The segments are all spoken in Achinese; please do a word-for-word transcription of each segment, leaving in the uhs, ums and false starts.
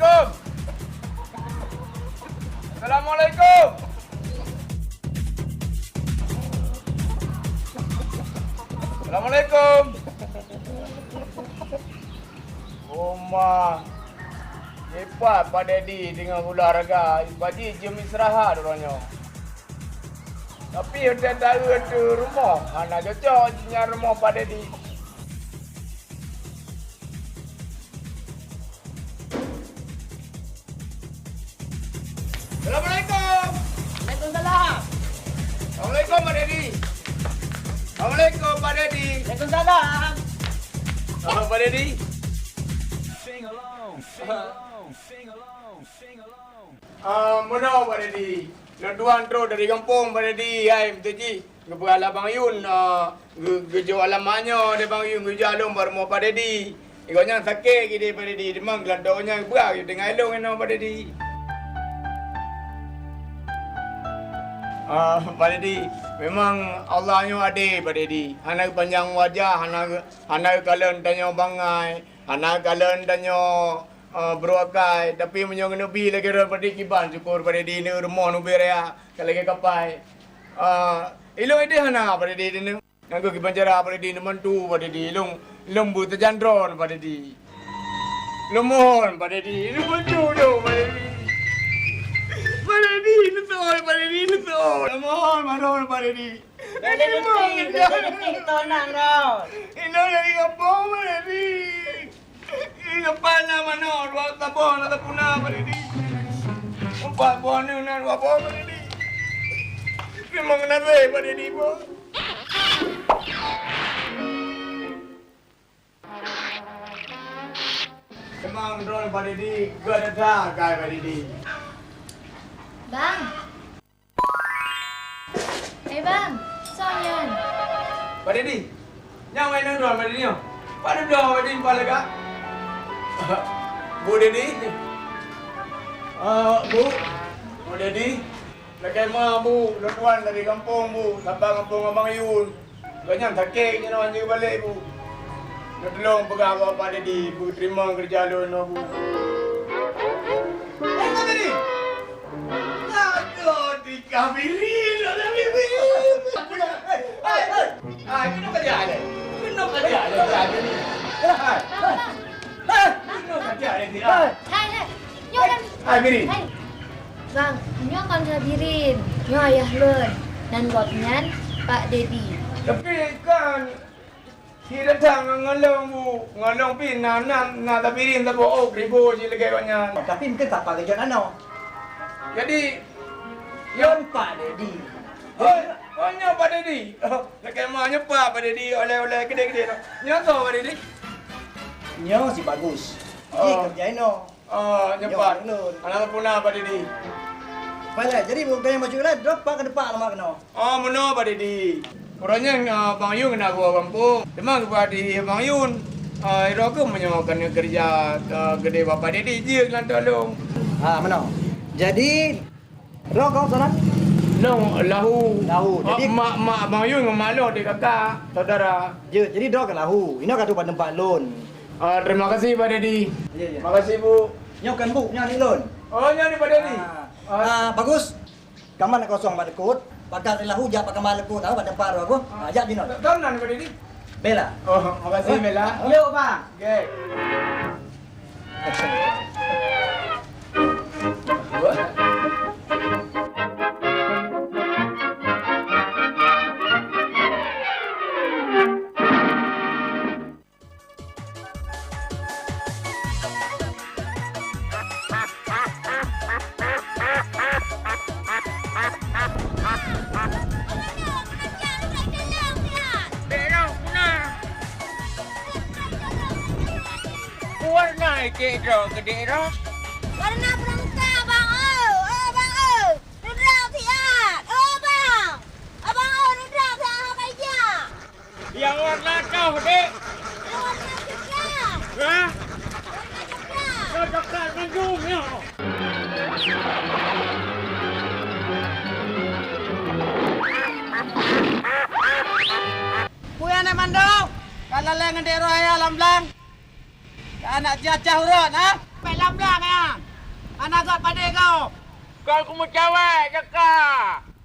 Assalamualaikum. Assalamualaikum. Oma, dipat Pak Dedi deungon olahraga, Pak Ji jeuem istirahat uroe nyoe. Tapi hotel taeu ateueh rumoh, hana cocok jih nyan rumoh Pak Dedi. Assalamualaikum. Waalaikumsalam. Assalamualaikum, Pak Dedi. Assalamualaikum, Pak Dedi. Waalaikumsalam. Ah, Pak Dedi. Ah, meunoe, Pak Dedi. Lôn tuan trok dari gampông, Pak Dedi. Hai, beutôi jih. Geupeugah lé Bang Yun, ah, geu-, geujok alamat nyoe lé Bang Yun, geujak lôn bak rumoh Pak Dedi. Gobnyan sakét geude Pak Dedi, teuma geulantoe nyan geupeugah geutanyoe lôn inoe Pak Dedi. Ah, Pak Dedi, memang Allah nyoe adé Pak Dedi. Hana geupanjang wajah, hana geu-, hana geukalon tanyoe bangai, hana geukalon tanyoe, ah, brôk akai. Tapi meunyoe keuneuk bi lagèe droe Pak Dedi kiban syukur Pak Dedi, neuk rumoh neubri raya, ka lagèe kapai. Ah, ilôn idéh hana Pak Dedi, neuk. Nyang keuh kiban cara Pak Dedi, neubantu Pak Dedi, lôn, lôn beuteujan droe Pak Dedi. Lôn mohon Pak Dedi, lôn bantu lôn Pak Dedi. Pak Dedi, neutôh Pak Dedi, neutôh. Lôn mohon manoe Pak Dedi. Pak Dedi, neutôh. Inong dari gampông Pak Dedi. Ih, leupah na manoe, dua saboh na teupuna, Pak Dedi. Empat boh nyoe na dua boh, Pak Dedi. Memang na lé, Pak Dedi, boh. Memang droe, Pak Dedi, geuh that, Pak Dedi. Bang. Eh, Bang, soe nyan? Pak Dedi, nyang maén ngon droe Pak Dedi nyoe. Pat duduk Pak Dedi, pat lagak? Bu Dedi. Ah, Bu. Bu Dedi. Lakèe ma, Bu, lôn tuan dari gampông, Bu, saban gampông Abang Yun. Gobnyan sakét, nyoe nyoe balek, Bu. Neutulông peugah bak Pak Dedi, Bu, teurimong keureuja lôn nyoe, Bu. Eh, Pak Dedi! Aduh, dikabirin, Pak Dedi! Hai, hai, hai, keunoe ka jak lé? Keunoe ka jak lé, Pak Dedi? Hai, hai, hai, keunoe ka jak lé, hai? Hai, hai, nyoe kan. Hai, Birin. Hai. Bang, nyoe kon Sabirin, nyoe ayah lôn, dan gobnyan Pak Dedi. Tapi kan, si datang ngon lôn, Bu. Ngon lôn pih na, na, na Sabirin saboh ôk ribu si lagèe gobnyan. Tapi mungkin sapa geujok nanoe. Jadi, yon Pak Dedi. Oh, oh, nyoe Pak Dedi. Oh, lagèe ma nyoe Pak, Pak Dedi, oleh-oleh gede-gede. Nyoe soe Pak Dedi? Nyoe si Bagus. Ji keureuja inoe. Oh, nyoe pat. Nyoe lôn. Anak puna Pak Dedi. Baiklah, jadi bukan yang masuk lain, drop pak ke depan lama kena. Oh, meunoe Pak Dedi. Uroe nyan, ah, Bang Yun keuneuk geuwoe gampông. Teuma geupeugah di Bang Yun, ah, droe keuh meunyoe keuneuk keureuja, ah, geude bak Pak Dedi, jeuet keunoe lôn. Ha, meunoe. Jadi, droe keuh salah? Lôn Lahu. Lahu. Ah, jadi mak, mak Bang Yun ngon mak lôn dek kakak, saudara. Jeuet, jadi droe keuh Lahu. Inoe ka trok bak teumpat lôn. Ah, terima kasih, Pak Dedi. Ya, ya. Makasih, Bu. Nyoe kan, Bu, nyoe aneuk lôn. Oh, nyoe aneuk Pak Dedi. Ah. Ah. Ah, Bagus. Kamar na kosong bak likot. Pakat Lahu jak bak kamar likot, ah, bak teumpat droe aku. Ah. Ah, jak jinoe. Droeneuh, Pak Dedi? Bella. Oh, makasih, Bella. Yuk, Bang. Oke. Warna ikek droe keudeh droe. Warna peurangka, Bang, oh, oh, Bang, oh. Rudra siat, oh, Bang. Abang, oh, Rudra siat, oh, Bang, ija. Nyang warna toh, Dek? Nyang warna coklat. Hah? Warna coklat. Nyoe coklat mandum nyoe. Peue aneuk mandum? Ka lalée ngon Dek Roh ayah lam blang? Ka aneuk cacah uroe, ha? Pek lam blang nyan. Hana gak padé gob. Kon kumeucawét Jaka.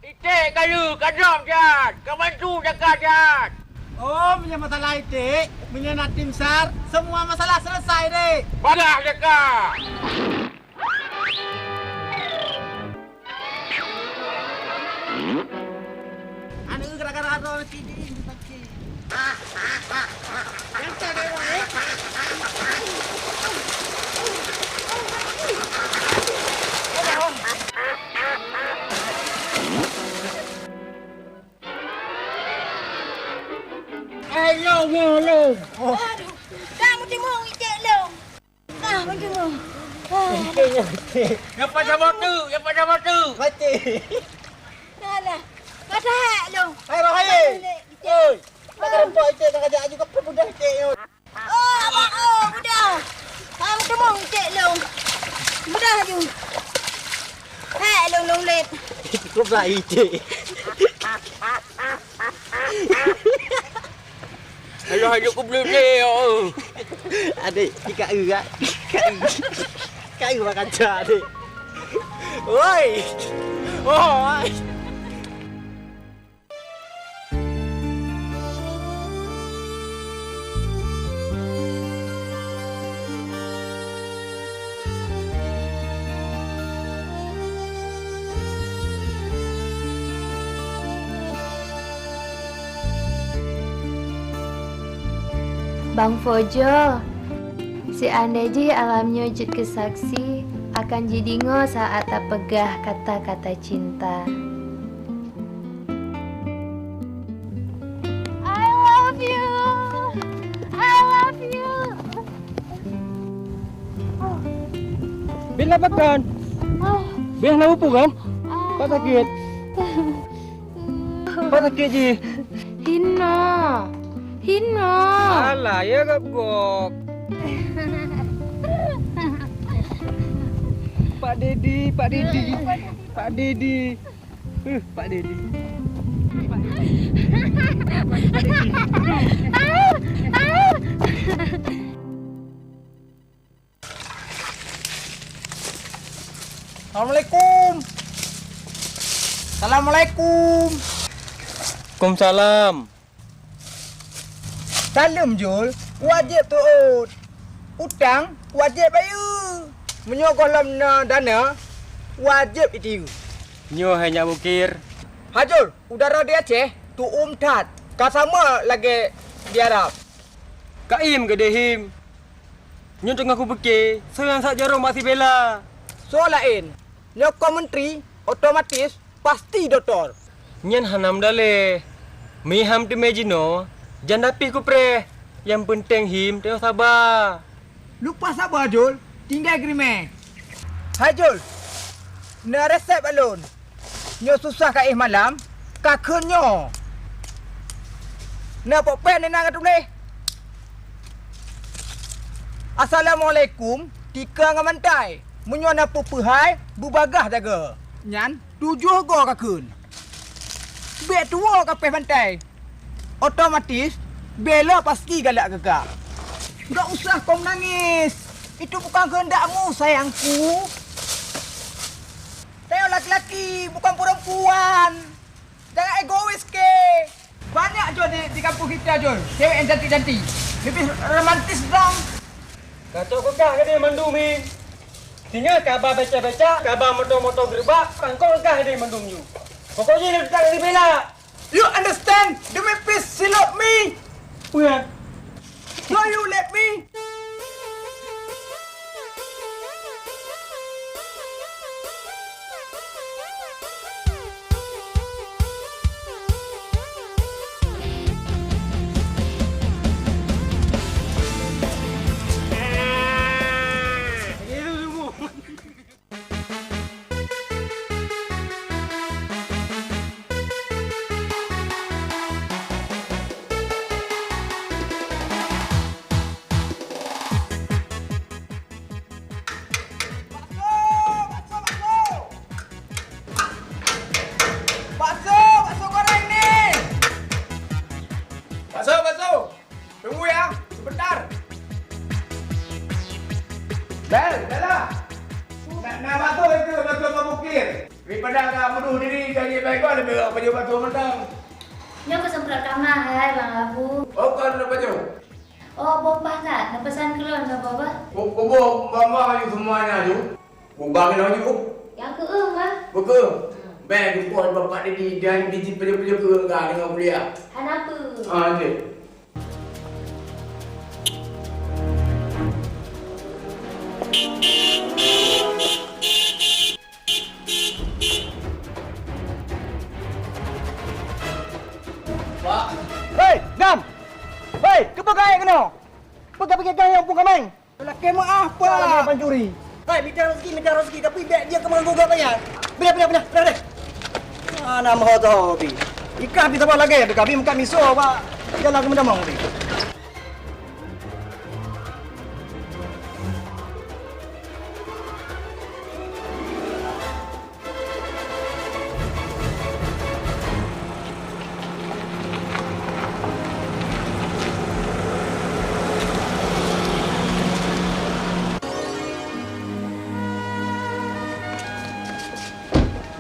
Iték kayu ka drop jat. Ka bantu Jaka jat. Oh, meunyoe masalah iték, meunyoe na tim sar, semua masalah selesai deh. Bagah Jaka. Aneuk gara-gara droe sidin dipancing. Ayo, ayo, ayo. Aduh, kamu timbong ijek lom. Ah, meudeungoe. Ah. Nyang pajan batu, nyang pajan batu. Mati. Alah. Patah hak lôn. Hai, roh hai. Oi. Bak keureumpok ijek ka kajak aju, ka peue mudah ijek nyoe. Oh, abang, oh, mudah. Ah, meudeungoe ijek lôn. Mudah aju. Hai, lôn, lôn lét. Cukup lah ijek. Aduh, aduh, ku bleude, oh. Adek, tika eu, Kak. Tika eu. Tika eu makan cak, Adek. Woi. Woi. Bang Fojo, siandai jih alam nyoe jeuet keu saksi, akan jideungoe saat tapeugah kata-kata cinta. I love you. I love you. Bella pakon? Ah. Bella na peue kan? Ah. Pat sakét? Pat sakét jih? Hina. Hina. Alah, ya gop-gop. Pak Dedi, Pak Dedi, Pak Dedi. Huh, Pak Dedi. Assalamualaikum. Assalamualaikum. Waalaikumsalam. Saleuem, Jul, wajéb teuôt. Utang wajéb bayeue. Meunyoe gohlom na dana, wajéb itiyeue. Nyoe hai nyak Bukir. Hajul, udara di Aceh tuom that, ka sama lagée di Arab. Kaim geudeh him. Nyoe teungoh kupike, soe nyang sab jaroe bak si Bella? Soe laén, nyoe kon menteri, otomatis pasti dotor. Nyan hana meudaleh. Miham teumé jinoe, jan dapih kupreh. Nyang peunteng him teuh saba. Lupa saba, Jul, tinggai geurimé. Hai Jul, na resep alon. Nyoe susah ka éh malam, ka kheun nyoe. Na pok péng nena ka tuléh. Assalamualaikum, tika ngon bantai. Meunyoe na peue-peue hai, beubagaih jaga. Nyan tujoh goe ka kheun. Bék tuwoe ka péh bantai. Otomatis, Bella pasti galak keu kak. Gak usah kau menangis. Itu bukan kehendakmu, sayangku. Saya laki-laki, bukan perempuan. Jangan egois ke. Banyak Jul di, di kampung kita, Jul. Cewek yang cantik-cantik. Lebih romantis dong. Kacau kekah gede mandum ni. Singa kaba beca-beca, kaba moto-moto gerbak, pangkong kekah gede mandum nyu. Pokoknya dia tak boleh bela. You understand? Do me please, she love me. Weh. Do you let me? Bel, Bella! Nak, nak basoe itu, basoe Bang Mukir. Daripada ka meudôh diri, ka jeuet baik, leubeh baik pajoh basoe mantong. Nyoe keuseumprot kama hai, Bang Abu. Oh, kon na pajoh? Oh, boh paih that, neupeusan keu lôn saboh bah. Ku, kuboh bama yue seumuanya yue. Kubang inoe yue. Nyang keueueng bah. Beukeueng. Bèk jumpa bapak Dedi dan biji peue-peue keueueng ka deungon kuliah. Hana peue. Ah, jeuet. Pak. Hei, dam! Hei, keupeue keuh keunoe? Peugah-peugah nyang pun kameng! Lakèe meu'ah, Pak! Lagèe pancuri. Hai, mita raseuki, mita raseuki, tapi bèk jeuet keu meuganggu gata nyan. Pinah, pinah, pinah, pinah deh. Ah, na meuho-toho pih. Ikah pih saban lagèe teuka pih meukat miseue bak jalan keumeudamong pih.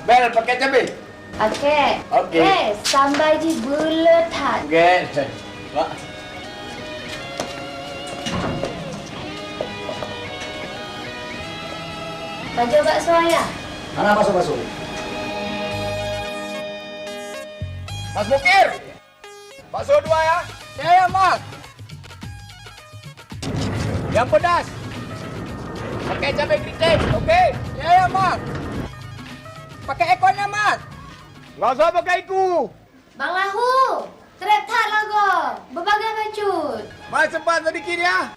Bel, pakèk cabé. Pakèk. Oke. Eh, sambal jih beuleuet that. Oke. Pak. Pajoh bakso, Ayah? Hana bakso-bakso. Mas Mukir! Bakso dua, ya? Ya, ya, Mas. Yang pedas. Pakai cabai keriting, oke? Ya, ya, Mas. Pakai ekornya, Mas. Nggak usah pakai iku. Bang Lahu, trép that lagoe, berbagai bacut. Mai cepat sedikit ya.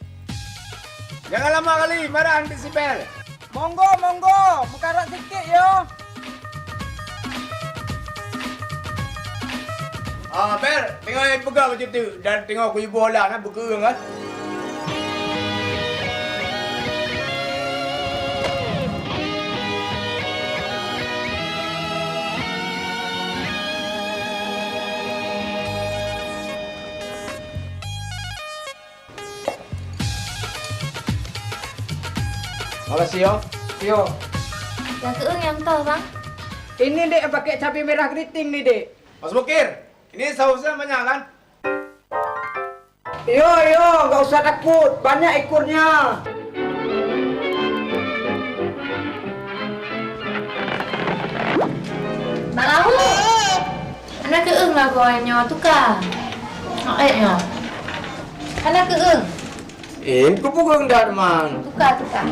Jangan lama kali, marah nanti si Bel. Monggo, monggo, meukarat sikit yo. Ah, Bel, teungoh peugah bacut tu dan teungoh kuyue bola na beukeueng kan. Makasih, yo. Yo. Nyang keueung nyang toh, Bang. Ini, Dek, pakai cabai merah keriting ni, Dek. Mas Mukir, ini sausnya banyak, kan? Iyo, iyo, nggak usah takut, banyak ekornya. Bang Lahu, hana keueung lagoe nyoe, tuka. Maet nyoe. Hana keueung. Eh, keupeue keueung that, Man? Tuka, tuka.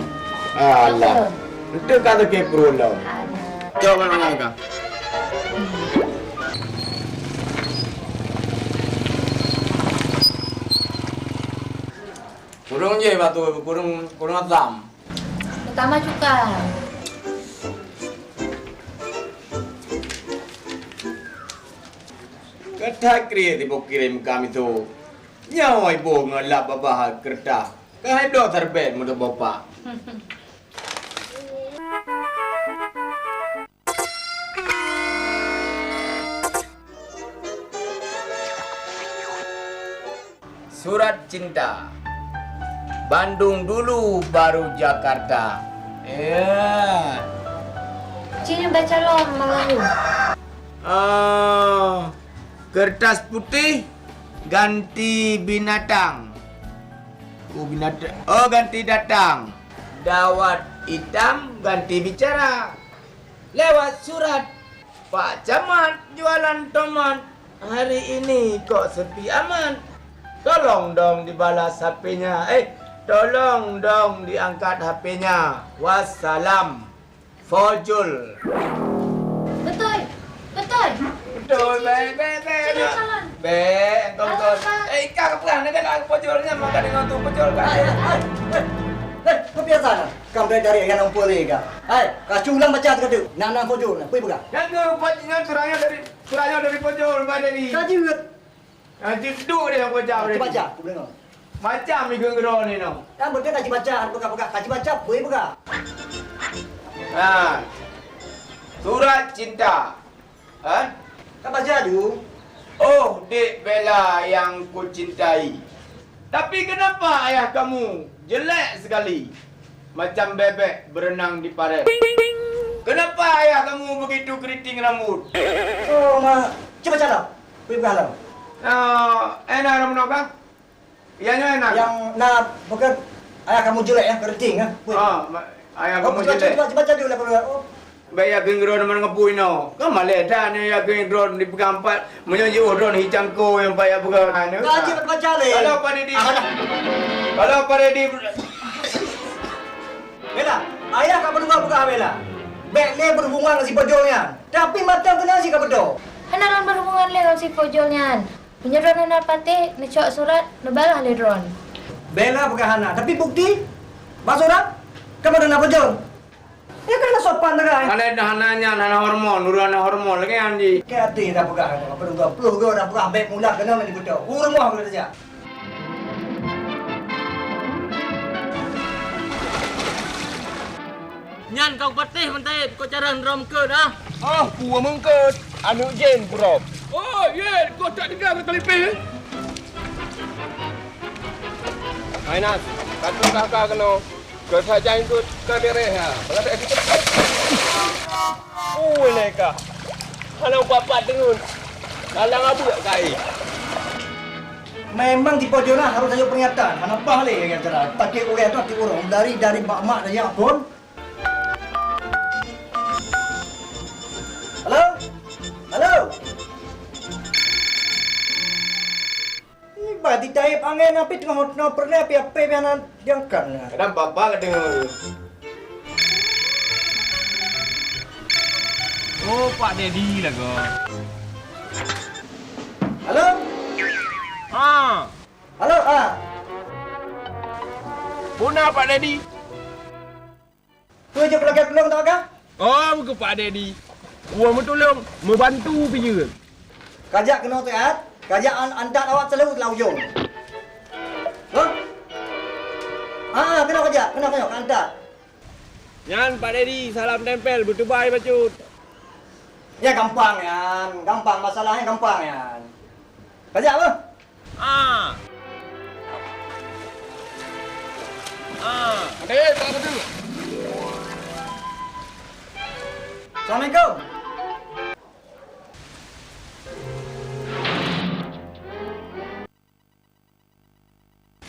Alah. Tuka. Enteuk ka sakét pruet lom. Alah. Coba mana ka? Kureueng jih batu, kureueng, kureueng asam. Pertama cuka. Keuthai kriet iboh kirém kami tu. Nyoe iboh ngon lap babah keureutas. Keuhai bloe serbet meudeuh bopak. Surat cinta. Bandung dulu baru Jakarta. Ya. Cina baca lom Melayu. Ah, kertas putih ganti binatang. Oh, binatang. Oh, ganti datang. Dawat hitam ganti bicara. Lewat surat, Pak Camat jualan tomat. Hari ini kok sepi amat. Tolong dong dibalas H P-nya. Eh, tolong dong diangkat H P-nya. Wassalam. Fojul. Betul. Betul. Betul, baik, baik, baik. Sudah calon. Baik, betul, betul. Apa? Eh, Ika, kau pegang, nak kena Fojul ni, maka dengan tu Fojul kan. Hai, hai, hai. Eh, eh, kau biasa lah. Kamu dari, dari yang nampak ni, Ika. Hai, kau ulang baca tu, tu. Nak, nak Fojul, nak. Pergi pegang. Yang tu, Foj-, yang suratnya dari, suratnya dari Fojul, Mbak Dewi. Kau juga. Ah, jiduk dia yang bocah tadi. Kaji baca, aku dengar. Macam igu gero ni, no. Kan betul kaji baca, peugah-peugah. Kaji baca, boleh peugah. Ah. Surat cinta. Ha? Kan baca tu. Oh, Dek Bella yang kucintai. Tapi kenapa ayah kamu jelek sekali? macam bebek berenang di paret. Kenapa ayah kamu begitu keriting rambut? Oh, ma, cuba cakap. Beri pengalaman. Oh, enak nama kah? Iya, nyoe enak. Yang na, bukan ayah kamu jelek ya, keriting ya. Ah, ma-, ayah kamu jelek. Cuba, cuba, cuba cari ulah keluar. Oh. Baik ya, geng drone mana ngepui no. Kan malah dah ni ya, geng drone dipegang empat. Menyonjok drone hicang ko yang payah pegang anu. Gaji berbaca le. Kalau Pak Dedi. Ah, dah. Kalau Pak Dedi. Bella, ayah ka peugah-peugah Bella. Bèk lé berhubungan ngon si Pojol nyan. Tapi mata kena si ka beudôh. Hana lôn berhubungan lé ngon si Pojol nyan. Meunyoe droeneuh na patéh, neucok surat, neubalah lé droen. Bella peugah hana, tapi bukti? Bak surat? Kamoe na Pojol. Ya kan hana sopan tagai. Hana, hana nyan, hana hormon, ureueng hana hormon lagèe nyan jih. Keu até dah peugah, apa dua puluh go dah peugah, bèk mula keunoe lagi beutôi. Ureueng moh keuneuk tajak. Nyan kau patéh mantép, kau carông droe meungkeut ah. Oh, peue meungkeut? Aneuk jén droe. Oh, ye, kau tak dengar kata lipéh, eh? Hai Nas, ka tukah ka keunoe. Keu sajan tu ka direh ha. Ui lé ka. Hana upat-upat deungon. Lalang abeuk ka eh. Memang di Pojol na harus ada peringatan. Hana bah lé nyang cara. Pakai ureueng tu, pakai ureueng. Dari, dari mak-mak dah ya pun. Halo? Halo? Ih, bah, ditaép angén, api teungoh, teungoh peureulèe, api, api, api hana diangkat na. Kadang papa ka deungoe. Oh, Pak Dedi lagoe. Halo? Ha. Halo, ha. Peue na, Pak Dedi? Peue jeuet keu lagèe tulông tawakah? Oh, keu Pak Dedi. Ulôn meutulông, meubantu pih jeuet. Kajak keunoe siat, kajak an-, antat awak seuleue lam ujong. Hah? Ah, keunoe kajak, keunoe, keunoe, ka antat. Nyan Pak Dedi, salam tempel, beutubai bacut. Nyan gampang nyan, gampang, masalah nyan gampang nyan. Kajak beuh. Ah. Ah. Ada, tak ada tu. Assalamualaikum.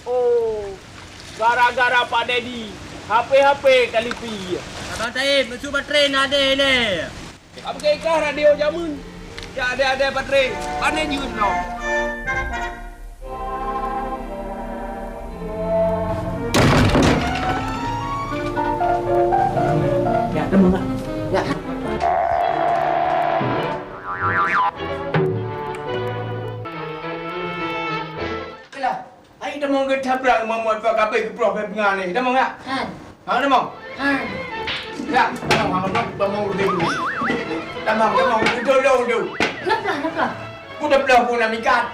Oh, gara-gara Pak Dedi, H P-H P ka lipi. Abang Said, meusu baterai na deh lé. Apa keu kah radio jameun? Ya, ada-ada baterai. Pane jeuet lom. Ya, temu, Mak. Ya. Kelah. Hai, tamong geutabrak mamoi pah kabeh geuproh bak peungan nyoe. Tamong, ya? Han. Ha, tamong? Han. Ya, tamong, ha, tamong, tamong geude. Tamong, tamong, geude lôn tu. Naplah, naplah. Ku taplah ku na mikat.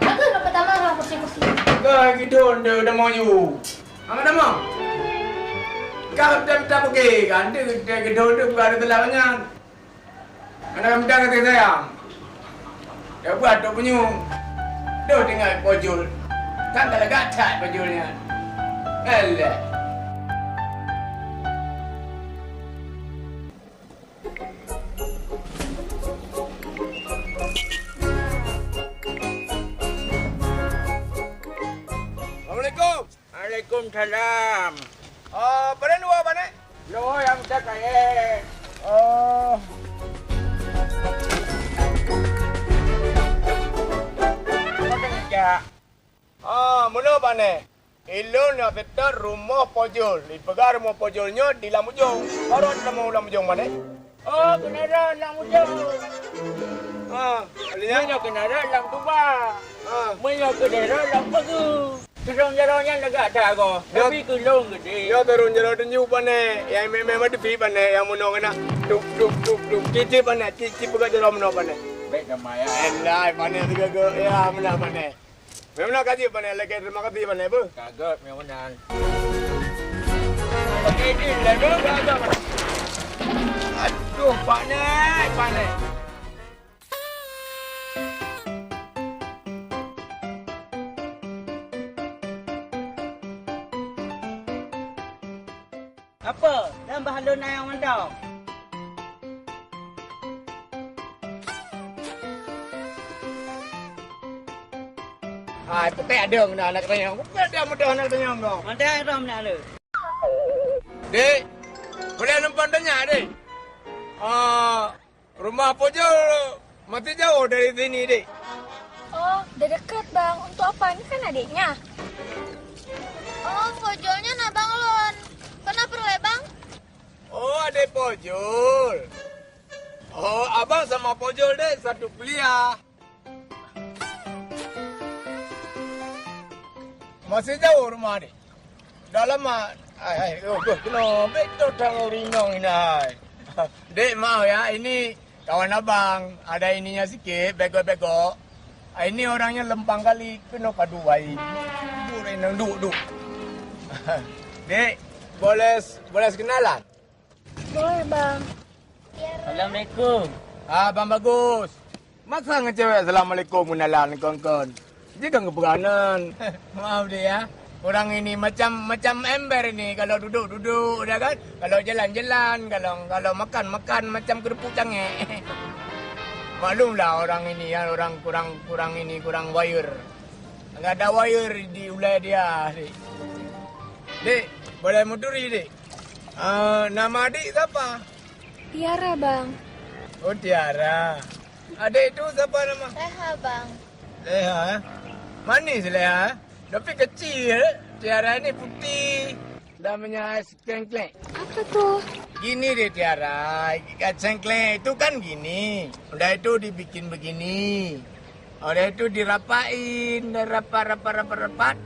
Aku nak pertama lah kursi-kursi. Gai geude tu tamong yu. Ha, tamong? Ka ta, ta pergi kan, tu geude tu bukan ada telah banyak. Aneuk muda kata sayang. Dak buat tok punyueng. Duh tinggai pojol. Kan tak lagak that pojol nyan. Alah. Assalamualaikum. Waalaikumsalam. Oh, pane luwa, pane? Luwa nyang cakap, eh. Oh. Pane ngejak? Oh, meunoe, pane. Ilôn nyang seutôt rumoh pojol. Ipeugah rumoh pojol nyoe di lam ujong. Barô lam, lam ujong, pane? Oh, keuneurot lam ujong. Ha, nyoe keuneurot lam tuba. Ha. Meunyoe keuneurot lam pageue. Keudroe jaroe nyan lagak that goe, tapi keu lôn geudeh. Nyoe keudroe jaroe teunjok pane, nyang mè-mè meuteuphi pane, nyang meunoe keunan. Tup, tup, tup, tup. Cicip pane, cicip peugah jaroe meunoe pane. Bèk damai, ya. Elai pane sigoe-goe, ya, meunan pane. Meunan ka jeuet pane, lagèe terima kasih pane, beuh. Ka gèt meunan. Oke, ini lagèe ka gèt. Aduh, pane, pane. Apa? Dan bah lôn ayong mantong. Hai, peukai adeueng na aneuk tanyong. Peukai dia mudah aneuk tanyong kau. Mantong rom na le. Dek, boleh numpang tanya, Dek? Ah, rumah Pojol masih jauh dari sini, Dek? Oh, udah deket, Bang. Untuk apa? Ini kan adiknya. Oh, Pojolnya abang lôn. Kenapa perlu, Bang? Oh, adik Pojol. Oh, abang sama Pojol, Dek, satu kuliah. Masih jauh rumah ni. Dah lama. Hai, hai, oh, oh, kena betul tangan rinong ini, hai. Dek, maaf ya, ini kawan abang. Ada ininya sikit, begok-begok. Ah, ini orangnya lempang kali, kena padu wai. Duduk, Rinong, duduk, duduk. Dek, boleh, boleh sekenalan? Boleh, Bang. Assalamualaikum. Ah, Bang Bagus. Masa ngecewek assalamualaikum kenalan kon-kon? Dia kan keperangan. Maaf deh ya. Orang ini macam, macam ember ini. Kalau duduk, duduk dah kan. Kalau jalan, jalan. Kalau, kalau makan, makan macam kerupuk cangek. Maklumlah orang ini ya, orang kurang, kurang ini, kurang wire. Enggak ada wire di ulai dia, Dek. Dek, boleh muturi, Dek? Ah, nama adik siapa? Tiara, Bang. Oh, Tiara. Adik tu siapa nama? Leha, Bang. Leha, eh? Manis Leha, eh? Tapi kecil, eh? Tiara ni putih. Namanya es cengklek. Apa tu? Gini deh, Tiara, es cengklek itu kan gini. Udah itu dibikin begini. Udah itu dirapain, rapat, rapat, rapat, rapat.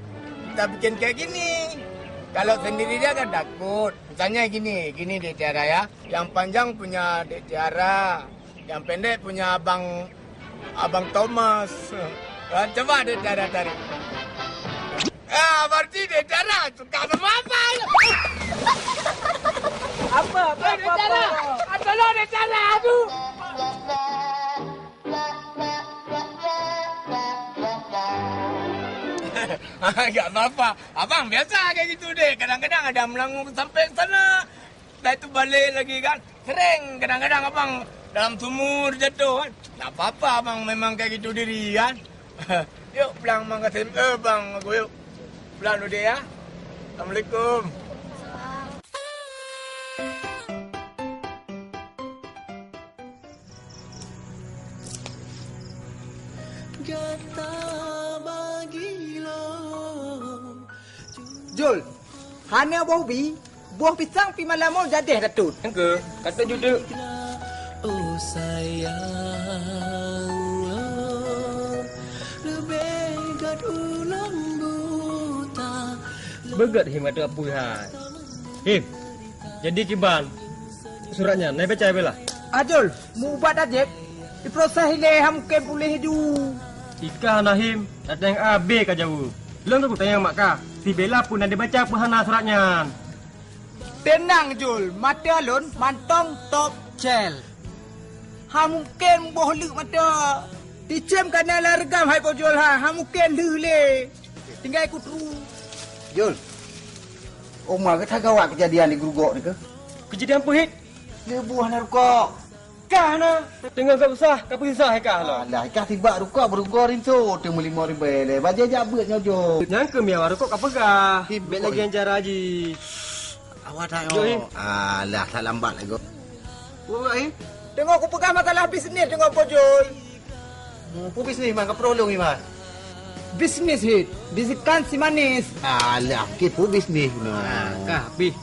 Kita bikin kayak gini. Kalau sendiri dia kan takut. Misalnya gini, gini deh, Tiara, ya. Yang panjang punya Dek Tiara, yang pendek punya Abang, Abang Thomas. Ah, coba Dek Tiara tarik. Ah, berarti Dek Tiara suka sama abang. Apa, apa, Dek Tiara? Ah, tolong Dek Tiara, aduh. Ah, tak apa-apa. Abang biasa kayak gitu, Dek. Kadang-kadang ada melangkah sampai sana. Dah itu balik lagi kan. Sering kadang-kadang abang dalam sumur jatuh kan. Tak apa-apa abang memang kayak gitu diri kan. Yuk pulang abang kata, eh, bang aku yuk. Pulang dulu deh ya. Assalamualaikum. Jul, hana boh bi, boh pisang pi malam nyoe jadeh datot. Nyang keu, kata judeuk. Oh sayang, leubeh gèt ulôn buta. Beugèt Him ateueh apui hai. Him, jadi kiban surat nyan, na ibaca bela? Ajol, meu ubat dak jép, iprosès ilèe han mungken puléh ju. Ika hana Him, datang abéh ka jaweueb. Lôn ka kutanyong mak kah, si Bella peue na dibaca peue hana surat nyan. Teunang Jol, mata lôn mantong top cel. Han mungken boh leuk mata. Ticém ka na lam reugam hai po Jol ha, han mungken lheueh lé. Tinggai kutru. Jol, oma gata gawat keujadian di geurugok nikeue. Keujadian peue hit? Neubuah na rukok. Kah na, teungoh geupeusah, ka peusisah hai kah lom. Alah, kah sibak rukok beurukok rinso, teuma limong ribèe lé. Bajèe jak beuet nyoe jok. Nyang keu miawa rukok ka peugah. Bèk lagèe cara jih. Awak that nyoe. Alah, that lambat lagèe. Wah, eh. Teungoh kupeugah masalah bisnis deungon Pojol. Peue bisnis man, ka peurolong iman. Bisnis hit, bisikan si manis. Alah, kipu bisnis beuna. Kah bih.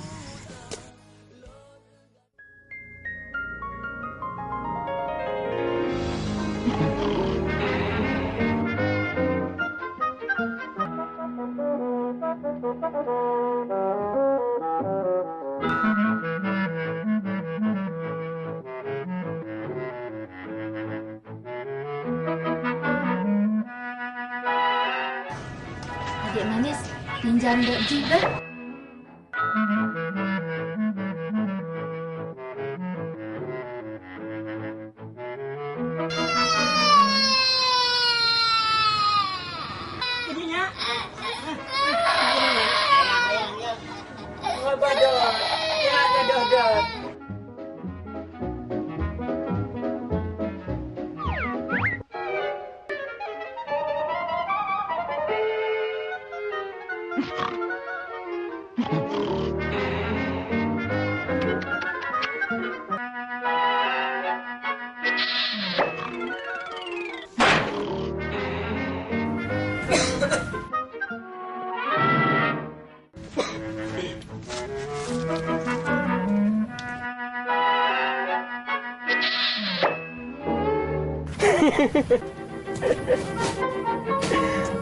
Adék manis, pinjam duit jih bah. Jadi nyak.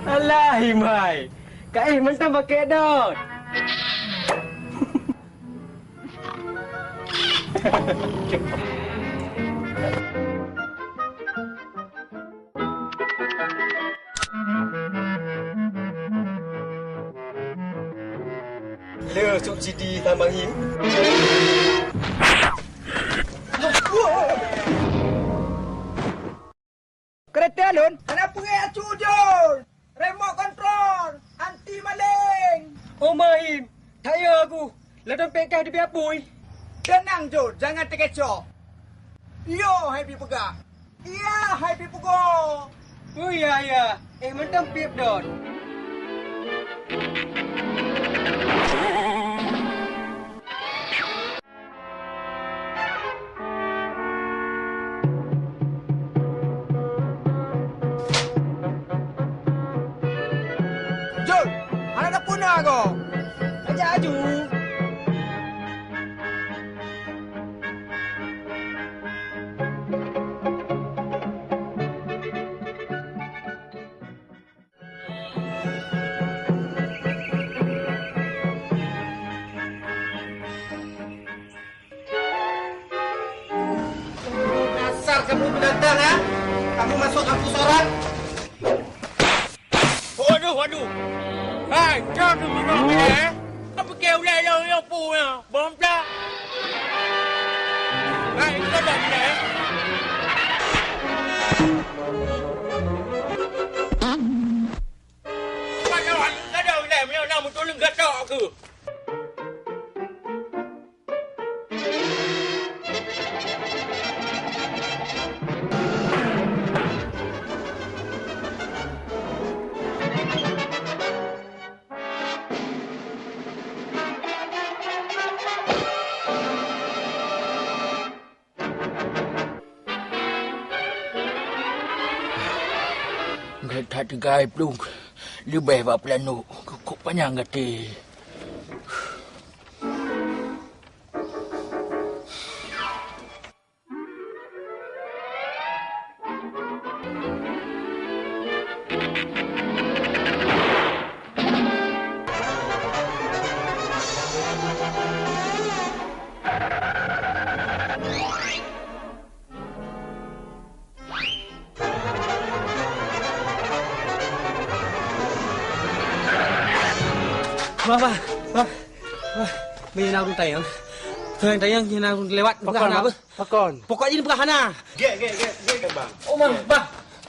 Alah, Imai. Ka éh mantong pakai dot. Le subsidi tambah him. Keureta lôn hana peue acu jol. Remote control, anti maling. Oh, Mahim, that yo aku. Ladom pek kah di apui. Teunang, Jol, jangan teukecoh. Yo, hai pi peugah. Iya, hai pi peugo. Oh, iya, iya. Eh, mantong pip dot. Jol, hana tapuna ko. Ajak aju. Dasar kamu binatang, ha? Kamu masuk kampus orang? Waduh, waduh. Hai, kau tu bingung ni, eh? Apa kau ulai yang, yang pu ya? Bom pla. Hai, kau dah bila, eh? Kau dah, kau dah ulai, mana nak mutulung gatok aku? Gét that teugai plueng, leubeh bak peulanok, keukup panyang gaté. Bah, bah, bah, bah. Meunan ureueng tayang. Ureueng tayang, nyan ureueng lewat. Pakon, hana bah? Beuh. Pakon? Pokok jih peugah hana. Gét, gét, gét, gét, gét, bang. Oh, bang, gét.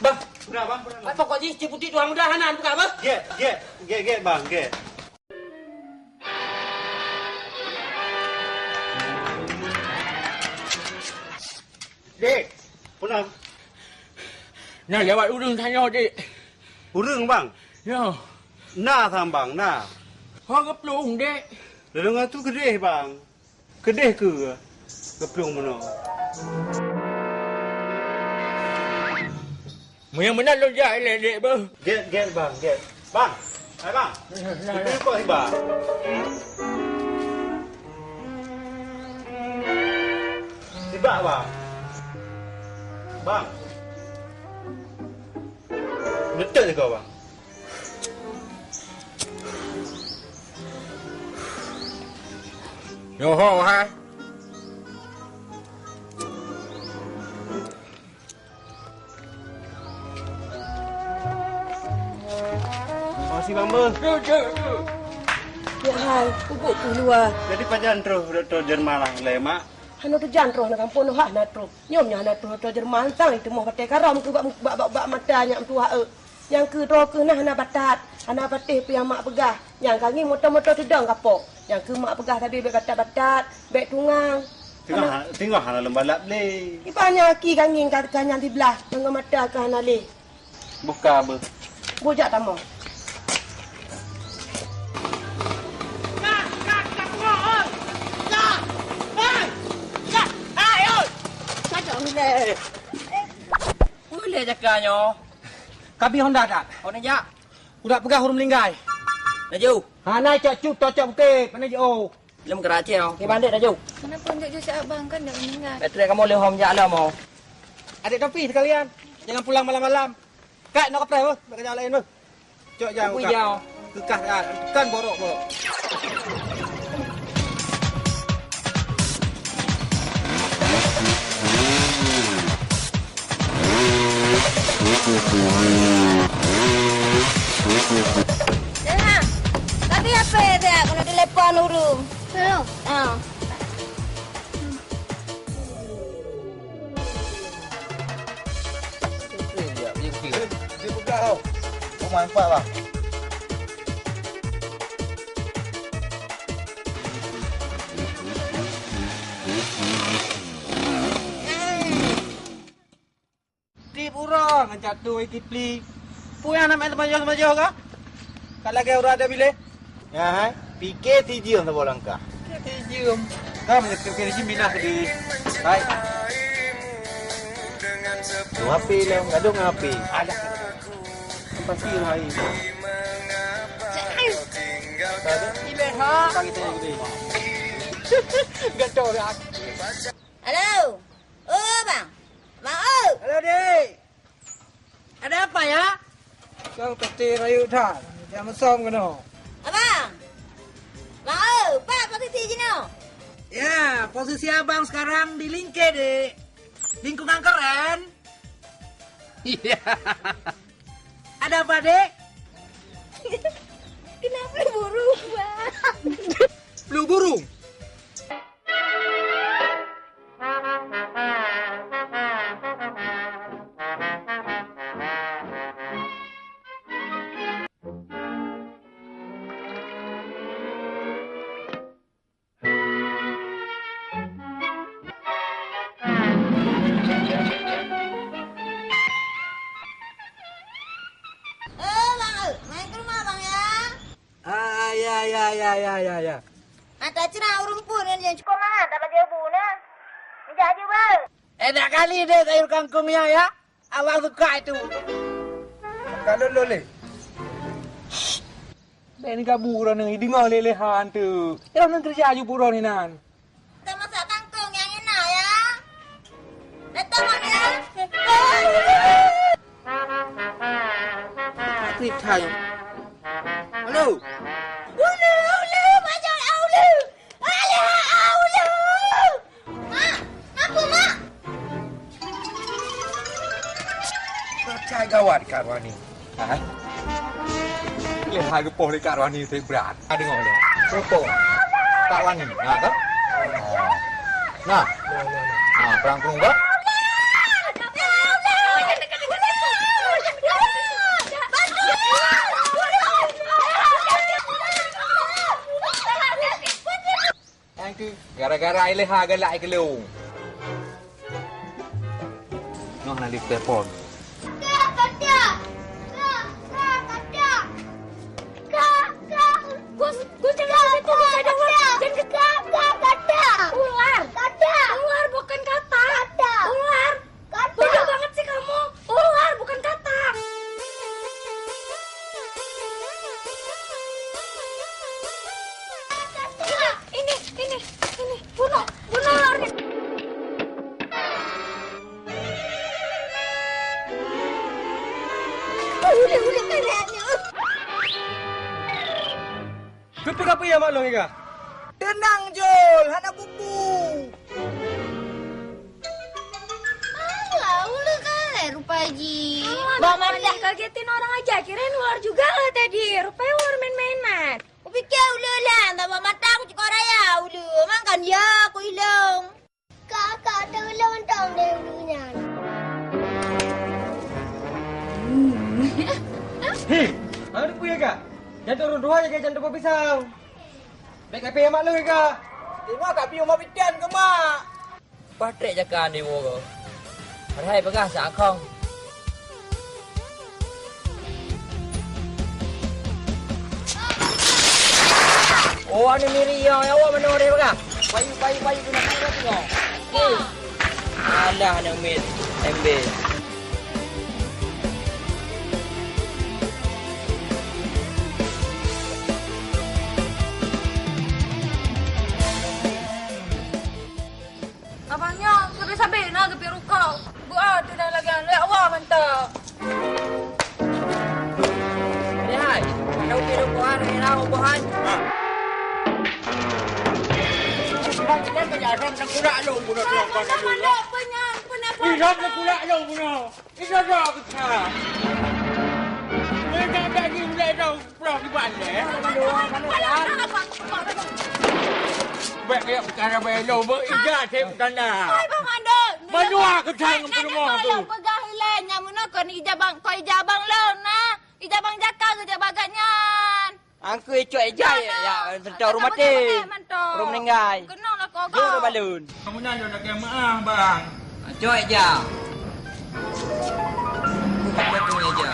Bang, bang. Pokok jih cit putéh tuha muda hana peugah, beuh. Gét, gét, gét, gét, bang, gét. Dek, peue na? Na lewat ureueng tanyoe, Dek. Ureueng, Bang? Ya. Na sang, Bang, na. Ho geuplueng, Dek? Lôn deungoe tu keudeh, Bang. Keudeh keu geuplueng bunoe. Meunyoe meunan lôn jak ilèe, Dek, beuh. Gét, gét, Bang, gét. Bang, hai, Bang. Nah, nah, nah. Ibu kok sibak? Sibak, Bang. Bang. Neuteuek keu, Bang. Nyoe ho, ha. Makasih, Bang, beuh. Jeuet, jeuet, jeuet. Nyak hai, peubuet keuh luwa. Jadi pajan troh Dokto Jerman lé, Mak? Hana teujan troh na gampông, hana troh. Nyoe nyan hana troh Dokto Jerman, sang jiteumoh batèe karôm keuh bak, bak, bak, bak mata nyak meutuah, eu. Nyang keu droe keuh na hana batat, hana patéh peue nyang mak peugah. Nyang ka ngieng moto-moto teudong kapok. Nyang keu mak peugah sabe bèk batat-batat, bèk tungang. Teungoh, teungoh hana lôn balap lé. Iban nyang aki ka ngieng ka, ka nyan siblah, deungon mata ka hana lé. Buka beuh. Bujak tamong. Ulèe jaka nyoe. Kabi Honda that. Honda jak. Udah peugah ureueng meuninggai. Laju. Hana cok cut, cok bukét. Mana jiôh? Lem keurajang. Okey, bandék laju. Kenapa unjuk cucu abang kan dah meninggal? Baterai kamu leuhom jak lom, oh. Adik Topi sekalian, jangan pulang malam-malam. Kak, nak kapreh, beuh. Nak kerja lain, beuh. Cok jauh, Kak. Kekah, Kak. Tekan borok, borok. Dah. Tadi apa dia? Kena telepon urung. Hello. Ah. Dia peugah tau. Oh, manfaat lah. Tiep uroe ngon catu Kipli. Peue nyang na meu'en teumajoh-teumajoh kah? Ka lagèe uroe ada biléh. Nyan hai, pike sijeuem saboh langkah. Pike sijeuem. Ka meunyoe pike sijeuem minah di. Hai. Tu H P lom, gadoh ngon H P. Alah. Pasti hai. Cek ai. Ibe ha. Pagi tadi gede. Gadoh dah. Halo. Oh, Bang. Bang, oh. Halo, Dek. Ada apa, ya? Kau pasti rayu that. Jangan mesum kena. Abang. Bang, oh, apa posisi jinoe? Ya, posisi abang sekarang di Lingke, Dek. Lingkungan keren. Iya. Ada apa, Dek? Kenapa burung, Bang? Flu burung. Eh, Bang, eh, main ke rumah Abang, ya. Ah, ya, ya, ya, ya, ya, ya. Mata cerah ureueng pun nyan nyang cukôp mangat, tak bajèe bu na. Mijak aju beu. Eh, dak kali deh sayur kangkung ya, ya. Abang suka itu. Kalau loleh. Bèk ni gabu droeneuh, deungoe lé-lé han tu. Droeneuh keureuja aju buroe ni nan. Tamasak kangkong nyang enak ya. Datang ya. Halo. Ulu, ulu, bajol ulu. Alah, ulu. Mak, kenapa, Mak? Pacai gawat Kak Ruani. Ha? Lé hai geupoh lé Kak Ruani teuh brat. Ha, deungoe lé. Geupoh. Kak Ruani. Nah, kan? Nah. Nah, perang perunggu. Nyang keu gara-gara Ileha galak i keulong. Noh na di telepon. Kak, kak, kak. Kak, kak, kak. Gus, Gus, jangan ke situ, Gus, ada ular. Jangan ke, kak, kak, kak. Ular. Kak. Ular, bukan kata. Kak. Ular. Bodoh banget sih kamu. Ular, bukan kata. Ini, ini, ini. Bunuh, bunuh ularnya. Udah, udah, udah. Keupeue ka peue ya mak lôn Ega? Teunang Jol, hana bubu. Alah, uleue kalai rupa jih. Bah mata kagetin orang aja, kirain ular juga lah tadi. Rupanya ular main-mainan. Kupikir uleue lah, tambah mata aku cukôp raya uleue. Emang kan ya aku ilong. Kak, kak, tolong dong deh ulu nyan. Hei, ada peue ya kak? Jantung ureueng tuha jaga jantung pisang. Bèk kapé mak lôn kak. Tengok kak piôh mak pitan ke mak. Patrick jaka ni wo. Padahai peugah sa akhong. Oh, anu miri ya, ya, awak mana orang pegang? Payu, payu, payu, guna payu, payu, payu. Alah, aneuk miet, embel. Abang nyoe, sabe-sabe na geupeurukoe. Beuo teuh dan lagèe lé Allah mantong. Hai, ada upi rukoe hari na buhan. Bang, kita kerja ada tengkulak lu, bunuh tuan kuasa dulu. Hilang tengkulak lu, bunuh. Ini dah kita. Ini dah daging mulai dah. Pulang di balik, eh? Baik, ya, perkara baik lo, ber-, ija, saya bertanda. Hai, Bang Mandor. Menua ke jangan ke rumah tu. Kalau pegang hilang, nyang mana kau ni ija bang, kau ija bang lo, nah. Ija bang jaka ke ija bagat nyan. Angku icok ija, ya, ya, tentang rumah mati. Rumah meninggal. Kenal lah kau, kau. Dia balun. Kamu nak nak maaf, Bang. Cok ija. Bukan betul ija.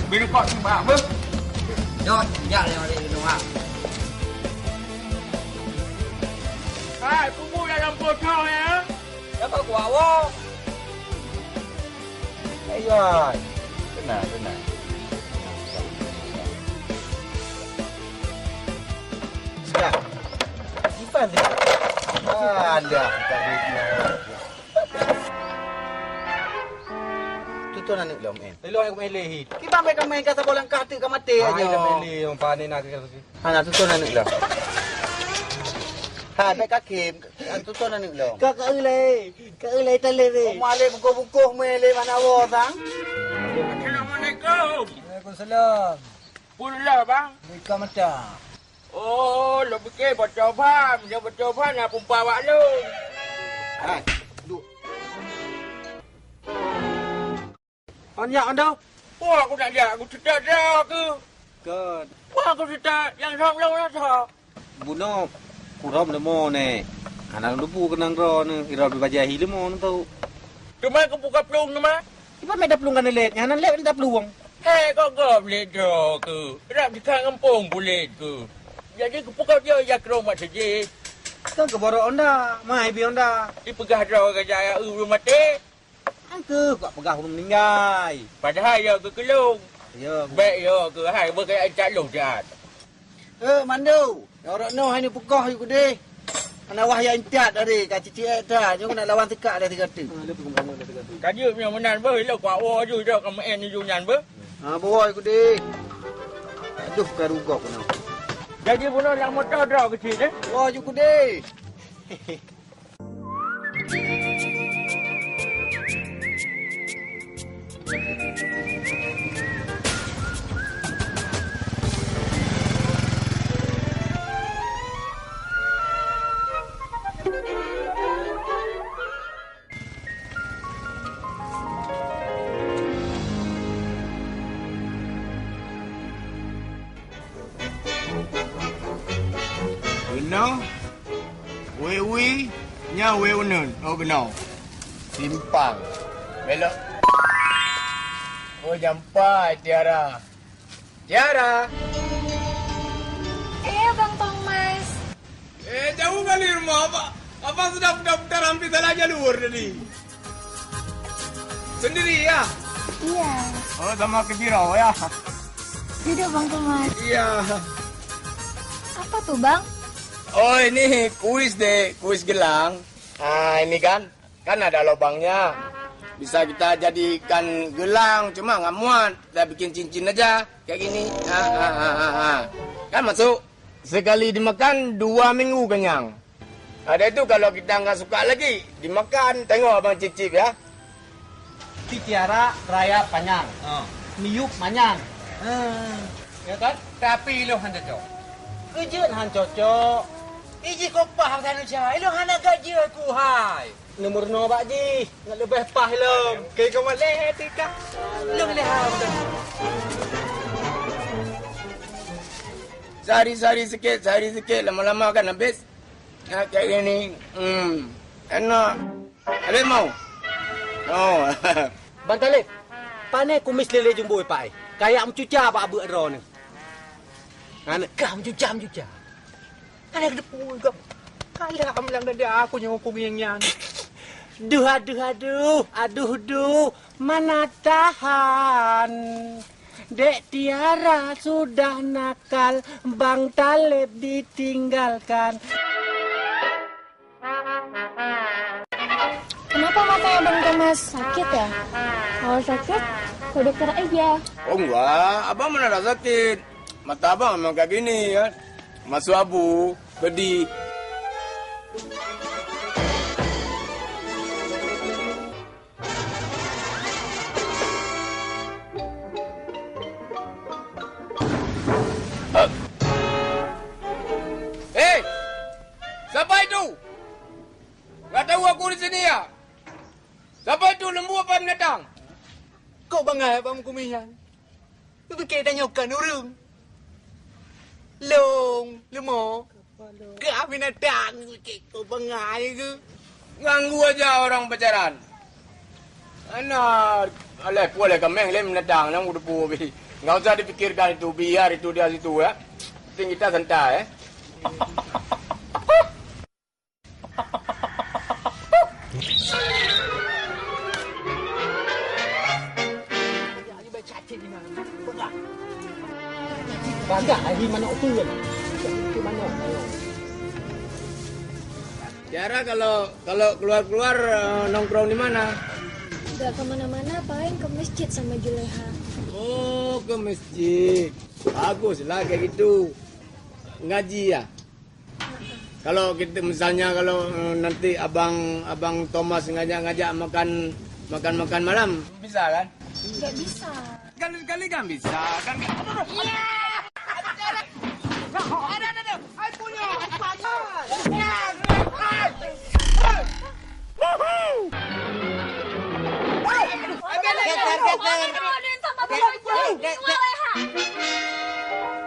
Bini kok sibak beuh. Cok ija yang ada di rumah. Hai, punggu dalam botol ya. Dapat kuat wong. Ayai. Tenang, tenang. Sudah. Simpan tu. Alah, tak ada. Tutoe aneuk lom, eh. Lelong aku main lehit. Kiban baik kami kata bolang kah tu ka mati aja. Ai, dah main lehit, orang panen nak kata. Hana tutoe aneuk lom. Hai, baik kaki. Hana tutoe aneuk lom. Ka, ka ulai. Ka ulai talé weh. Kau malah buku-buku main lé mana wo sang? Assalamualaikum. Waalaikumsalam. Pula, Bang. Buka mata. Oh, lo pikir bocor bang. Dia bocor bang nak pumpa awak lu. Hai, duk. Anyak anda. Wah, aku nak lihat. Aku cetak dia ke. Kan. Wah, aku cetak. Yang sama-sama rasa. Bunoe, kurang leumo nè. Hana lôn lupu keunong droeneuh, irab bajèe hi leumo neu tu. Teuma keupeue ka plueng teuma? Iban meda plueng ka neulét, nyan hana lét meda plueng. Hei, gob-gob lét droe keuh. Rab jikha ngempông bulet keuh. Jadi keupeue ka jeuet jak keu rumoh masjid? Kan keu borok Honda, mai bi Honda. Ipeugah droe ka jak u maté. Angkeuh, kok peugah ureueng meuninggai. Padahai yo keu keulong. Yo. Bèk yo keu hai beukai cak lôn siat. Eh, Mando, nyoe rot noh hai ni peukoh yue keudeh. Hana wah ya intat tadi, ka cicik ék that, nyoe keuneuk lawan sikak dah tiga tu. Ka jeuet nyoe meunan beuh, ilok kuat woe ju dok ka meu'en ju nyan beuh. Ha, beuwoe keudeh. Aduh, ka rugok keunoe. Jadi bunoe lam moto droe keuchik deh. Woe ju keudeh. Keunoe, wéh wie, nyan wéh uneuen, oh keunoe. Simpang. Belok. Oh, jampai Tiara. Tiara. Eh, Bang Thomas. Eh, jauh kali rumah, Abang. Abang sudah putar-putar hampir salah jalur tadi. Sendiri, ya? Iya. Oh, sama ke Biro, ya? Duduk, Bang Thomas. Iya. Apa tuh, Bang? Oh, ini kuis deh, kuis gelang. Ah, ini kan, kan ada lubangnya. Bisa kita jadikan gelang, cuma nggak muat. Kita bikin cincin aja, kayak gini. Ha, ha, ha, ha, ha. Kan masuk. Sekali dimakan, dua minggu kenyang. Ada itu kalau kita nggak suka lagi, dimakan. Tengok abang cicip ya. Tiara raya panyang. Ha. Miyup manyang. Ha. Ya kan? Tapi ilong han cocok. Keujeuet han cocok. Iji kopah manusia. Ilong hana gaji aku hai. Nomor no bak jih, nak leubeh pah lom. Keu keu maleh tika. Lom leh ha. Sehari-sehari sikit, sehari sikit, lama-lama kan habis. Nak kayak gini. Hmm. Enak. Habis mau. Oh. Bang Talib, pane kumis lele jumbo ipai. Kayak mencuca bak abeuk droe ni. Aneuk kah mencuca-mencuca. Aneuk depu kau. Kalah kamelang dada aku nyang huköm ngieng nyan. Duh, aduh, aduh, aduh, duh, mana tahan. Dek Tiara sudah nakal, Bang Taleb ditinggalkan. Kenapa matanya Bang Thomas? Sakit ya? Kalau sakit, ke dokter aja. Oh enggak, abang mana ada sakit. Mata abang memang kayak gini kan. Masuk abu, pedih. Hei! Siapa itu? Nggak tahu aku di sini ya? Siapa itu lembu apa binatang? Kok bangai abang meukumih nyan? Kupikir tanyoe kan ureueng. Long, leumo. Kah binatang, kok bangai ke? Ganggu aja orang pacaran. Ana, alah, puas lah kameh lem binatang, nang udah pu bi. Nggak usah dipikirkan itu, biar itu dia situ ya. Penting kita santai eh. Bagah hari manok tu kan. Itu manok. Tiara kalau kalau keluar-keluar eh, nongkrong di mana? Nggak kemana-mana, paling ke masjid sama Juleha. Oh, ke masjid. Baguslah kayak gitu. Ngaji ya. Kalau kita misalnya kalau eh, nanti abang abang Thomas ngajak-ngajak makan makan makan malam, bisa kan? Nggak bisa. Sekali-sekali kan bisa kan? Iya. Ada ada ada. Hai punya.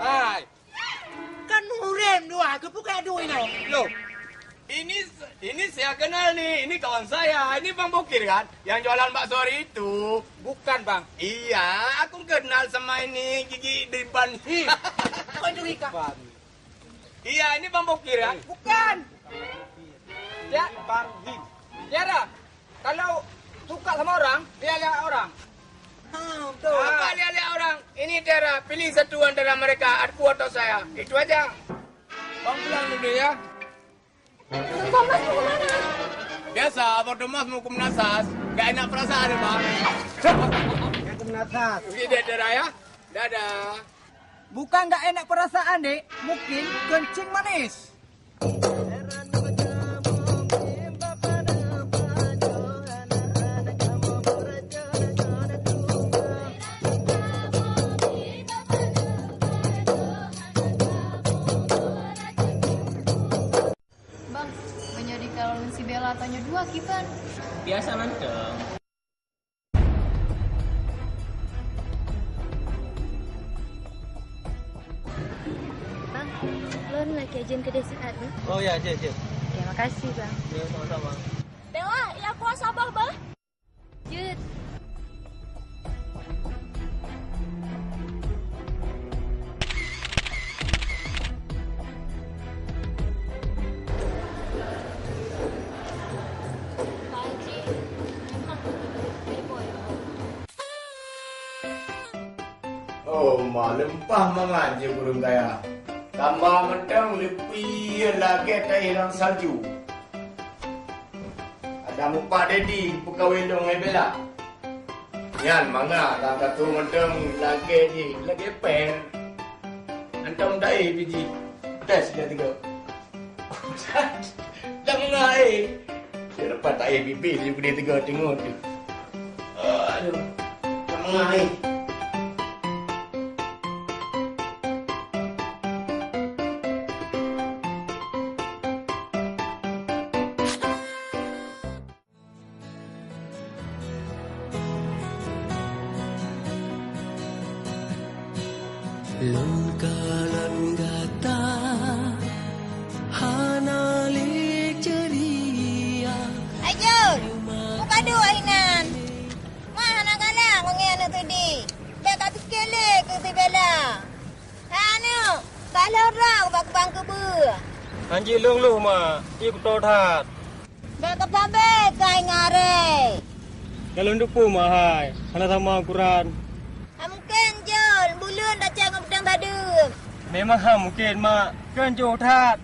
Hai. Kan hurem dua, keupeue ka duek inoe? Loh, ini ini saya kenal nih, ini kawan saya, ini Bang Bokir kan, yang jualan bakso hari itu. Bukan, Bang. Iya, aku kenal sama ini gigi di ban. Ih, kok curiga? Iya, ini Bang Bokir kan? Bukan. Ya, Bang Him. Tiara, kalau suka sama orang, lihat-lihat orang. Ha, betul. Ah, lihat-lihat orang. Ini Tiara, pilih satu antara mereka, aku atau saya. Itu aja. Bang pulang dulu ya. Bang Thomas mau kemana? Biasa, Abang Thomas mau ke Menasas. Gak enak perasaan, Bang. Gak ke Menasas. Oke, Tiara ya. Dadah. Bukan gak enak perasaan, Dek. Mungkin kencing manis. Bang, meunyoe di kalon si Bella tanyoe dua kiban? Biasa mantong. Bang, lôn lakèe jeuet keudeh siat, Bang. Oh ya, jeuet, jeuet. Oke, makasih, Bang. Ya, sama-sama. Bella, ya kuasa, Bang, Bang. Jeuet. Oh, ma leumpah mangat jih ureueng kaya. Tambah mantong leupie lagèe taéh lam salju. Ada mupak Dedi peukawé lôn ngon Bella. Nyan mangat lam katu mantong lagèe jih, lagèe pèng. Mantong taéh pih jih. Tes dia tiga. Dah mengai. Dia lepas tak payah bibir dia boleh tegur tengok tu. Aduh. Dah mengai. Lôn kalon gata hana lé ceria. Ayo, buka dua inan. Ma hana galak ngon aneuk Tudi. Bèk ka pike lé keu si Bella. Hai aneuk, ka lheueh rhot bak kubang keubeue. Hanjeuet lôn lôh, Mak. Ie kuto that. Bèk kapabèe kai ngaree. Ka lôn teupeue, Mak hai. Hana sama ukuran. Hana mungken, Jol. Buleuen tacok ngon peudeueng badeueng. Memang hana mungken, Mak. Kan jôh that.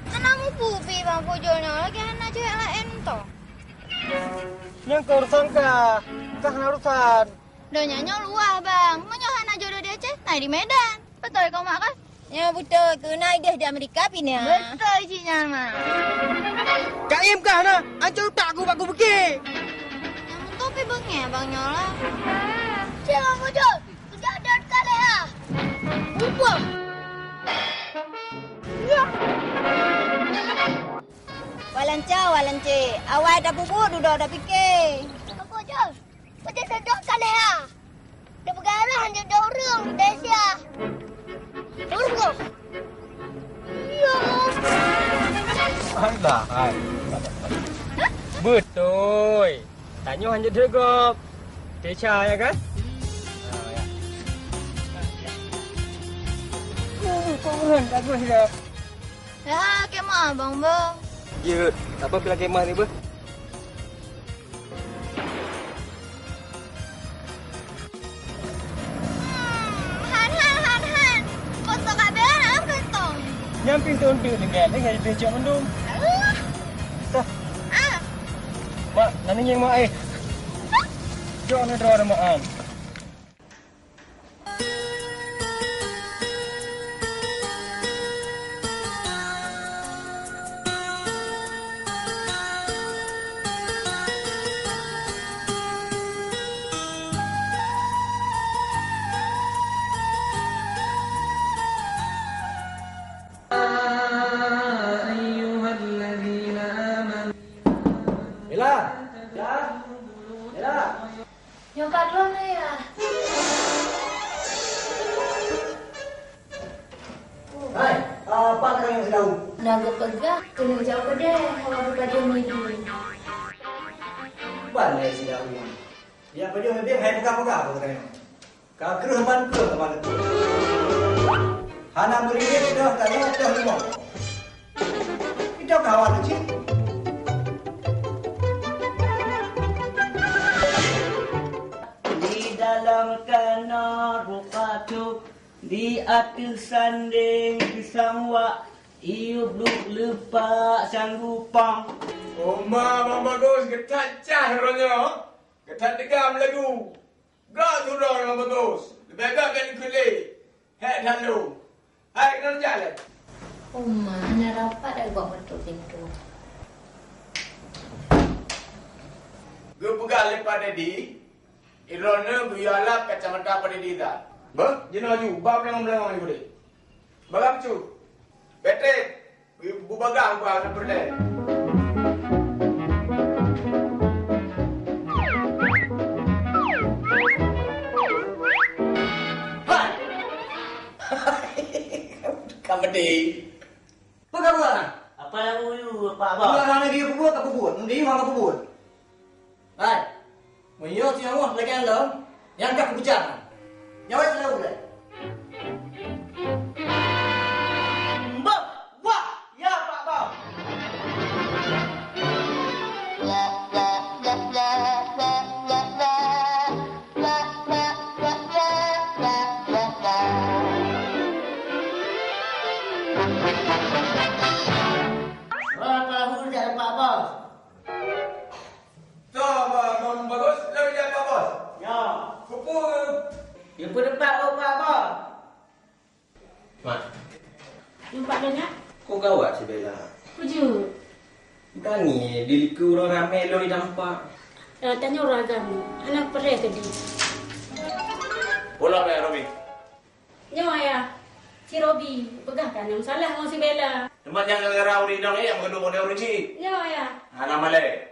Hana mupu pih Bang Pujol nyoe lagèe hana jeuet laén toh. Nyan keuh urusan kah. Kah hana urusan. Donya nyoe luwah, Bang. Meunyoe hana jodoh di Aceh, na di Medan. Beutôi keu mak kan? Nyoe beutôi keu na ideh di Amerika pih na. Beutôi cit nyan, Mak. Ka iem kah na? Ancô utak ku bak ku beuke. Nyang beutôi pih beungèh abang nyoe lah. Cik Bang Bujur, kujak dot ka lé ha. Lupa. Ya. Walanca, walanca. Awai tapeubuet, dudoe tapike. Apa je? Peue teuseudok ka lheueh? Teupeugah rhah hanjeuet dong ureueng, desya. Ureueng. Ya. Alah, hai. Beutôi. Tanyoe hanjeuet deuh gob. Desya, ya kan? Ah, ya. Uh, kok ureueng bagus ya. Ya, kemah, Bang Bo. Jeuet. Apa pih lakèe mah ni, beuh? Hmm, han, han, han, han. Kosong ka bela dalam kantong. Nyan pintoe untuk dekat, eh, ngai pih cok mandum. Alah. Dah. Ah. Mak, nani nyang mak, eh. Hah? Cok ni droe mak, an. Bella! Bella! Bella! Nyoe ka lôn, Ayah. Hai, apa kau yang sedang? Na geupeugah keuneuk jak u keudè, hawa geupajoh meuju. Ban lé sidang nyan. Ya pajoh leubeh hai peugah-peugah apa kata nyoe. Ka kreueh ban kreueh teuma teupeu. Hana meuriet teuh tanoh teuh limong. Itu kawan cit. Di dalam kana rukatu, di ateueh sandeng pisang wak, iup luek leupak sanggupang. Oma Bang Bagus, geuthat cah uroe nyoe. Geuthat degam lagu. Gak tudong nyang bagus. Leubeh gak keu likot lé. Hék that lom. Hai, keunoe jak lé. Oma, hana rapat dak bak meutuek pintoe. Geupeugah lé Pak Dedi, droeneuh geuyue alab kacamata Pak Dedi that. Beuh, jinoe aju, ba beulangong-beulangong nyoe udeb. Bagam cu. Beutôi. Bubagah ubak aneuk peureulèe. Hai! Ka meudeh. Peue ka buet na? Apa lam uyu, Pak Bos? Buet hana geuyue peubuet, ka peubuet. Meudeh hana peubuet. Hai, meunyoe singoh lagèe nyan lom, nyan ka kupeugah. Nyawai seulaweuet lé. Mbok, wah, ya Pak Bos. Wah, tahu jak Pak Bos. Toh, Bang Bagus, lôn jak Pak Bos. Ya. Peue-peue? Ya, peue teumpat oh, Pak Bos? Mak. Nampak dah, Nyak? Kok gawat si Bella? Peue jeuet? Berani di likot ureueng ramè lôn di tampak. Eh, tanyoe ureueng agam, aneuk peuré tadi. Pulang dah, Robi. Nyoe, Ayah. Si Robi, peugah kan nyang salah ngon si Bella. Teuma nyang gara-gara ureueng inong, eh, nyang meukeudong model ureueng chik. Nyoe, Ayah. Hana malèe.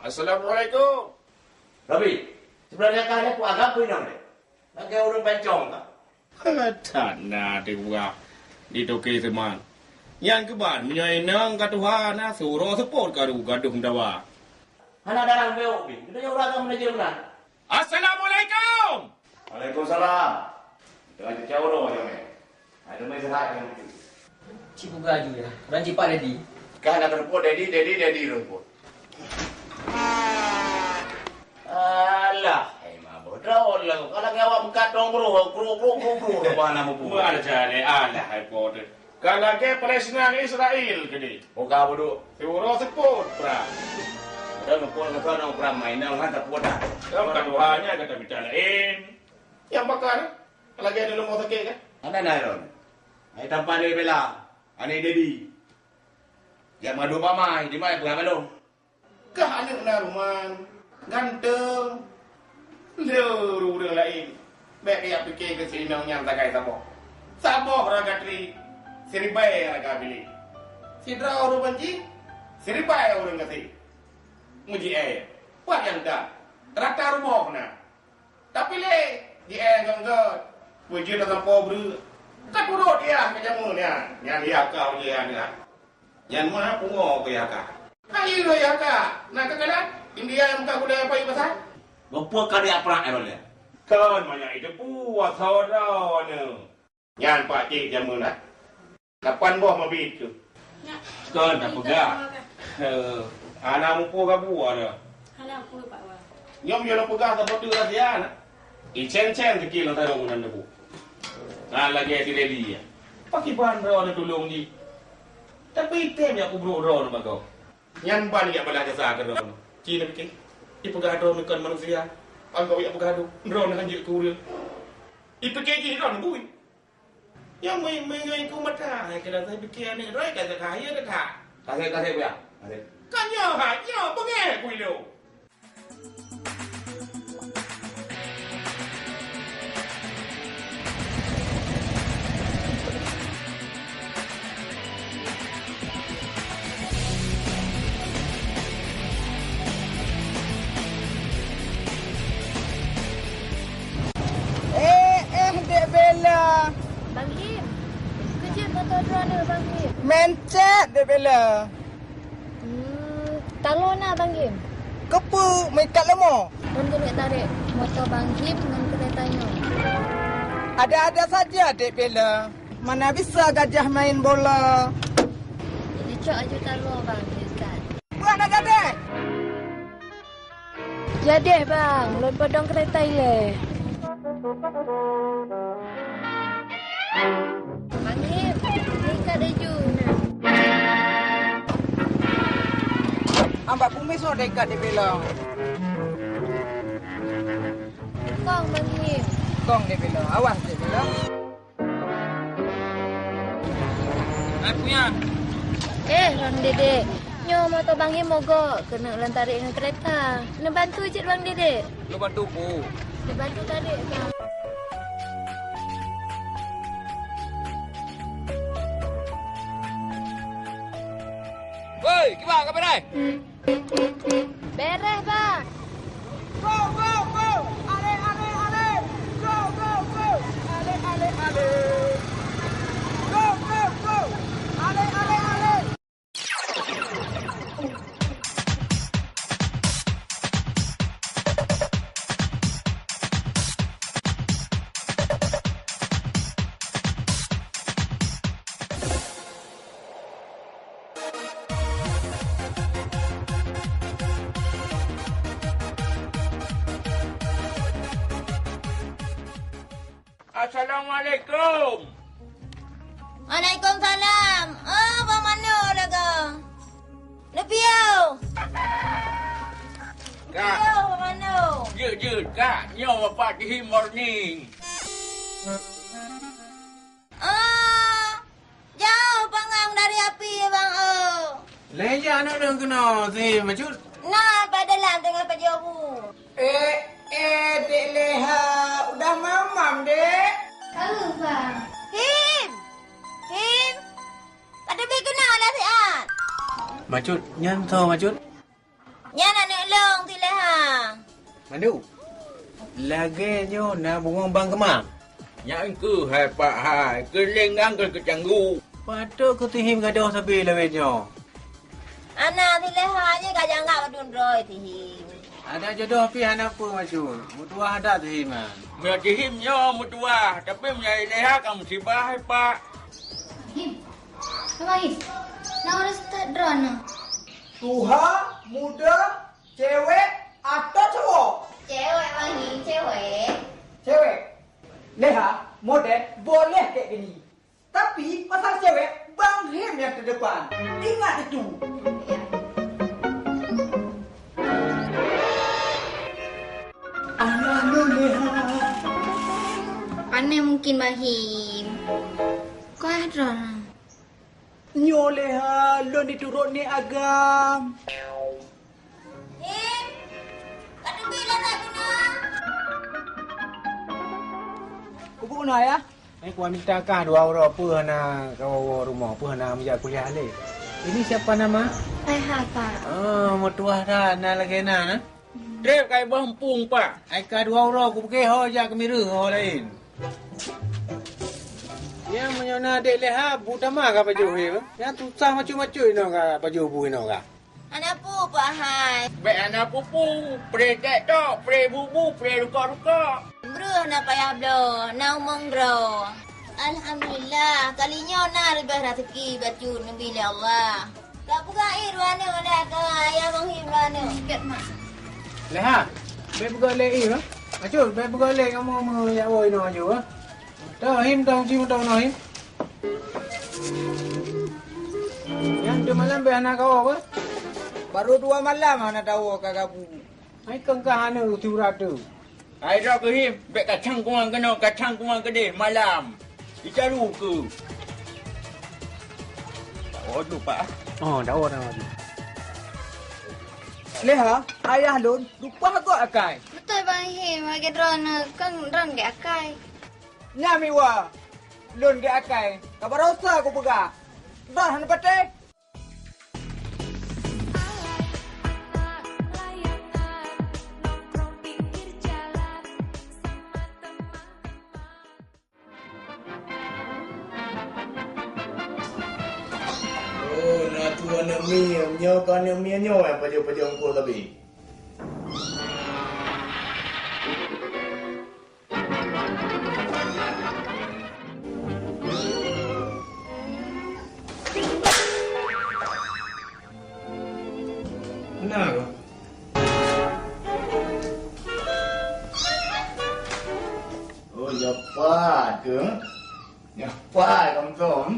Assalamualaikum. Robi, sebenarnya kah nyoe peue agam peue inong deh? Lagèe ureueng pancong kah? That na teupeugah di toke seuman. Nyan keuban, meunyoe inong ka tuha na, suroe seupôt karu gadoh meudawa. Hana dalam bewok pih. Geutanyoe ureueng agam meunajih meunan. Assalamualaikum! Waalaikumsalam. Teungoh cicak uroe nyoe, eh. Hai, teuma istirahat ngon cucu. Ci buka aju ya. Orang cipak Dedi. Ka na telepon Dedi, Dedi, Dedi telepon. Alah, hai mabuk. Droe lom. Kalau lagèe awak meukat dong bro, bro, bro, bro, bro, apa nama bro? Wah, ada jale, alah, hai pote. Ka lagèe Palestina ngon Israel keudeh. Buka buduk. Siuroe seupôt prang. Udah mukul ke sana prang mainan kan tak kuat dah. Kamu kan doanya kata bicara lain. Yang bakar lagi ada rumah sakit kan? Mana dah Ron? Hai tampan dia bela. Aneuk Dedi. Jak madu pamai, di mana peugah malu? Kah aneuk na ruman, ganteng. Le ureueng laén. Bèk kajak pike keu si inong nyan sagai saboh. Saboh raga tri, siribai raga bilék. Sidroe ureueng banci, siribai ureueng gasien. Meujiée, pat nyang that, rata rumoh na. Tapi lé, jiée gét-gét, beujeuet tasampoe breueh. Ka turot yah keu jameun nyan, nyan yah ka ujian nyan. Nyan mah pungo keu yah ka. Hai lôn yah ka, na keukeunong, India nyang ka gulèe pai pasai. Geupeue ka diaprak nyan lé? Kon manyak itu puasa droeneuh. Nyan pakcik jameun na. Lapan boh meubiet tu. Nyak. Kon tapeugah. Hana mupoh gabua dah. Hana mupoh, Pak Wan. Nyoe meunyoe peugah saboh teuk rahsia na. Icen-cen sikil lam sarong nan debu. Nah, lagèe si Dedi ya. Pakiban droe tulông jih. Tapi item jak kubrok droe bagoe. Nyan ban jak balah jasa keu droe. Ci na pike. Ipeugah droe kon manusia. Anggô jak peugah droe hanjeuet keu ureueng. Ipike jih droe bui. Nyang meunyoe ku mata, hai keunan sai pike aneuk droe ka that, hai that. Ka that, ka that, ya. Ka that. Ka nyoe, ha, nyoe beungèh ku ilôn. Eh, eh, Dek Bella. Bang Him, keu jeuet moto droeneuh, Bang Him. Mencet, Dek Bella. Hmm, taloe na, Bang Him. Keupeue meuikat leumo? Lôn keuneuk tarek moto Bang Him ngon keureta nyoe. Ada-ada saja, Dek Bella. Mana bisa gajah main bola. Jadi cok aju taloe, Bang, meuikat. Buah na gadeh! Jadeh, Bang. Lôn padong keureta ilèe. Bang Him, ikat laju. Ambak kumis oh, dekat di bilang. Kong, Bang Him. Kong di bilang. Awas di bilang. Hai, Puyan. Eh, Bang Dedek. Nyoe moto Bang Him mogok, keuneuk lôn tarek ngon keureta. Neubantu cit, Bang Dedek? Lôn bantu, Pu. Neubantu tarek, Bang. Woi, kiban ka beureh? Beres, Bang. Go, go, go! Ale, ale, ale! Go, go, go! Ale, ale, ale! Go, go, go! Ale, ale, ale! Assalamualaikum. Waalaikumsalam. Oh, Bang Mano lagoe. Neupiyôh. Kak. Neupiyôh, Bang Mano. Jeuet, jeuet, Kak. Nyoe Bapak Jihim warning. Oh, jauh pangang dari api, Bang, oh. Lé jak aneuk lôn keunoe si Macut. Na, bak dalam teungoh pajoh bu. Eh, eh, Dek Leha, udah mamam, Dek? Ka lheueh, Bang. Him! Him! Ka teubiet keunoe lah siat. Macut, nyan soe Macut? Nyan aneuk lôn, si Leha. Mandu, lagèe nyoe na bungöng bang keumang. Nyan keuh hai Pak hai, keu lenggang keu keucanggu. Patôt keu si Him gadôh sabe lawét nyoe. Ana si Leha nyoe ka janggak padum droe si Him. Ada jodoh pih hana peue Macut. Meutuwah that si Him nyan. Meunyoe si Him nyoe meutuwah, tapi meunyoe si Leha ka musibah hai Pak. Him. Abang Him, na ureueng seutôt droeneuh. Tuha, muda, cewek, atau cowok? Cewek, Abang Him, cewek. Cewek. Leha, model, boleh kayak gini. Tapi pasal cewek, Bang Him yang terdepan. Ingat itu. Ya. Ayah Lun Leha. Pane mungkin Bang Him. Kah droeneuh. Nyoe Leha, lôn diturot ni agam. Him, ka teubiet lam guna. Kubu keunoe, Ayah? Ai, kuminta kah dua uroe, peue hana kawoe rumoh, peue hana meujak kuliah lé. Ini siapa nama? Leha, Pak. Oh, meutuah that, na lagèe na, na? Trép ka iboh eumpung, Pak. Ai ka dua uroe, kupeugèt ho jak keu mireuh ho laén. Nyang meunyoe na adék Leha, bu tamah ka pajoh he, bah. Nyang susah macut-macut inoe ka pajoh bu inoe ka. Hana peue, Pak hai. Bèk hana peue-peue, pré tèk tok, pré bubu, pré rukok-rukok. Breuh na payah bloe, na umong droe. Alhamdulillah, kali nyoe na leubeh raseuki bacut neubi lé Allah. Ka peugah éh droeneuh lé ka, ayah Bang Him droeneuh. Sikit, Mak. Leha, bèk peugah lé éh, bah. Macut, bèk peugah lé kamoe meujak woe inoe aju, bah. Toh, Him, toh, Him, toh, Him. Nyan dua malam bèk hana kawoe, bah. Baru dua malam hana tawoe ka gabu. Hai kengkah aneuk uti urat tu. Hai droe keu Him, bèk kacang kuman keunoe, kacang kuman keudeh malam. Icaru keu. Dawa dulu, Pak. Oh, dawa, dawa dulu. Leha, ayah lôn lupa gok akai. Beutôi, Bang Him, lagèe droeneuh kan droeneuh gèt akai. Nyan miwa, lôn gèt akai. Ka barosa kupeugah. Droeneuh hana patéh. Oh, na tu aneuk miet. Nyoe ka aneuk miet nyoe nyang pajoh-pajoh eungkôt sabe. Kenapa? Oh, japat ke? Nyapai kong-kong.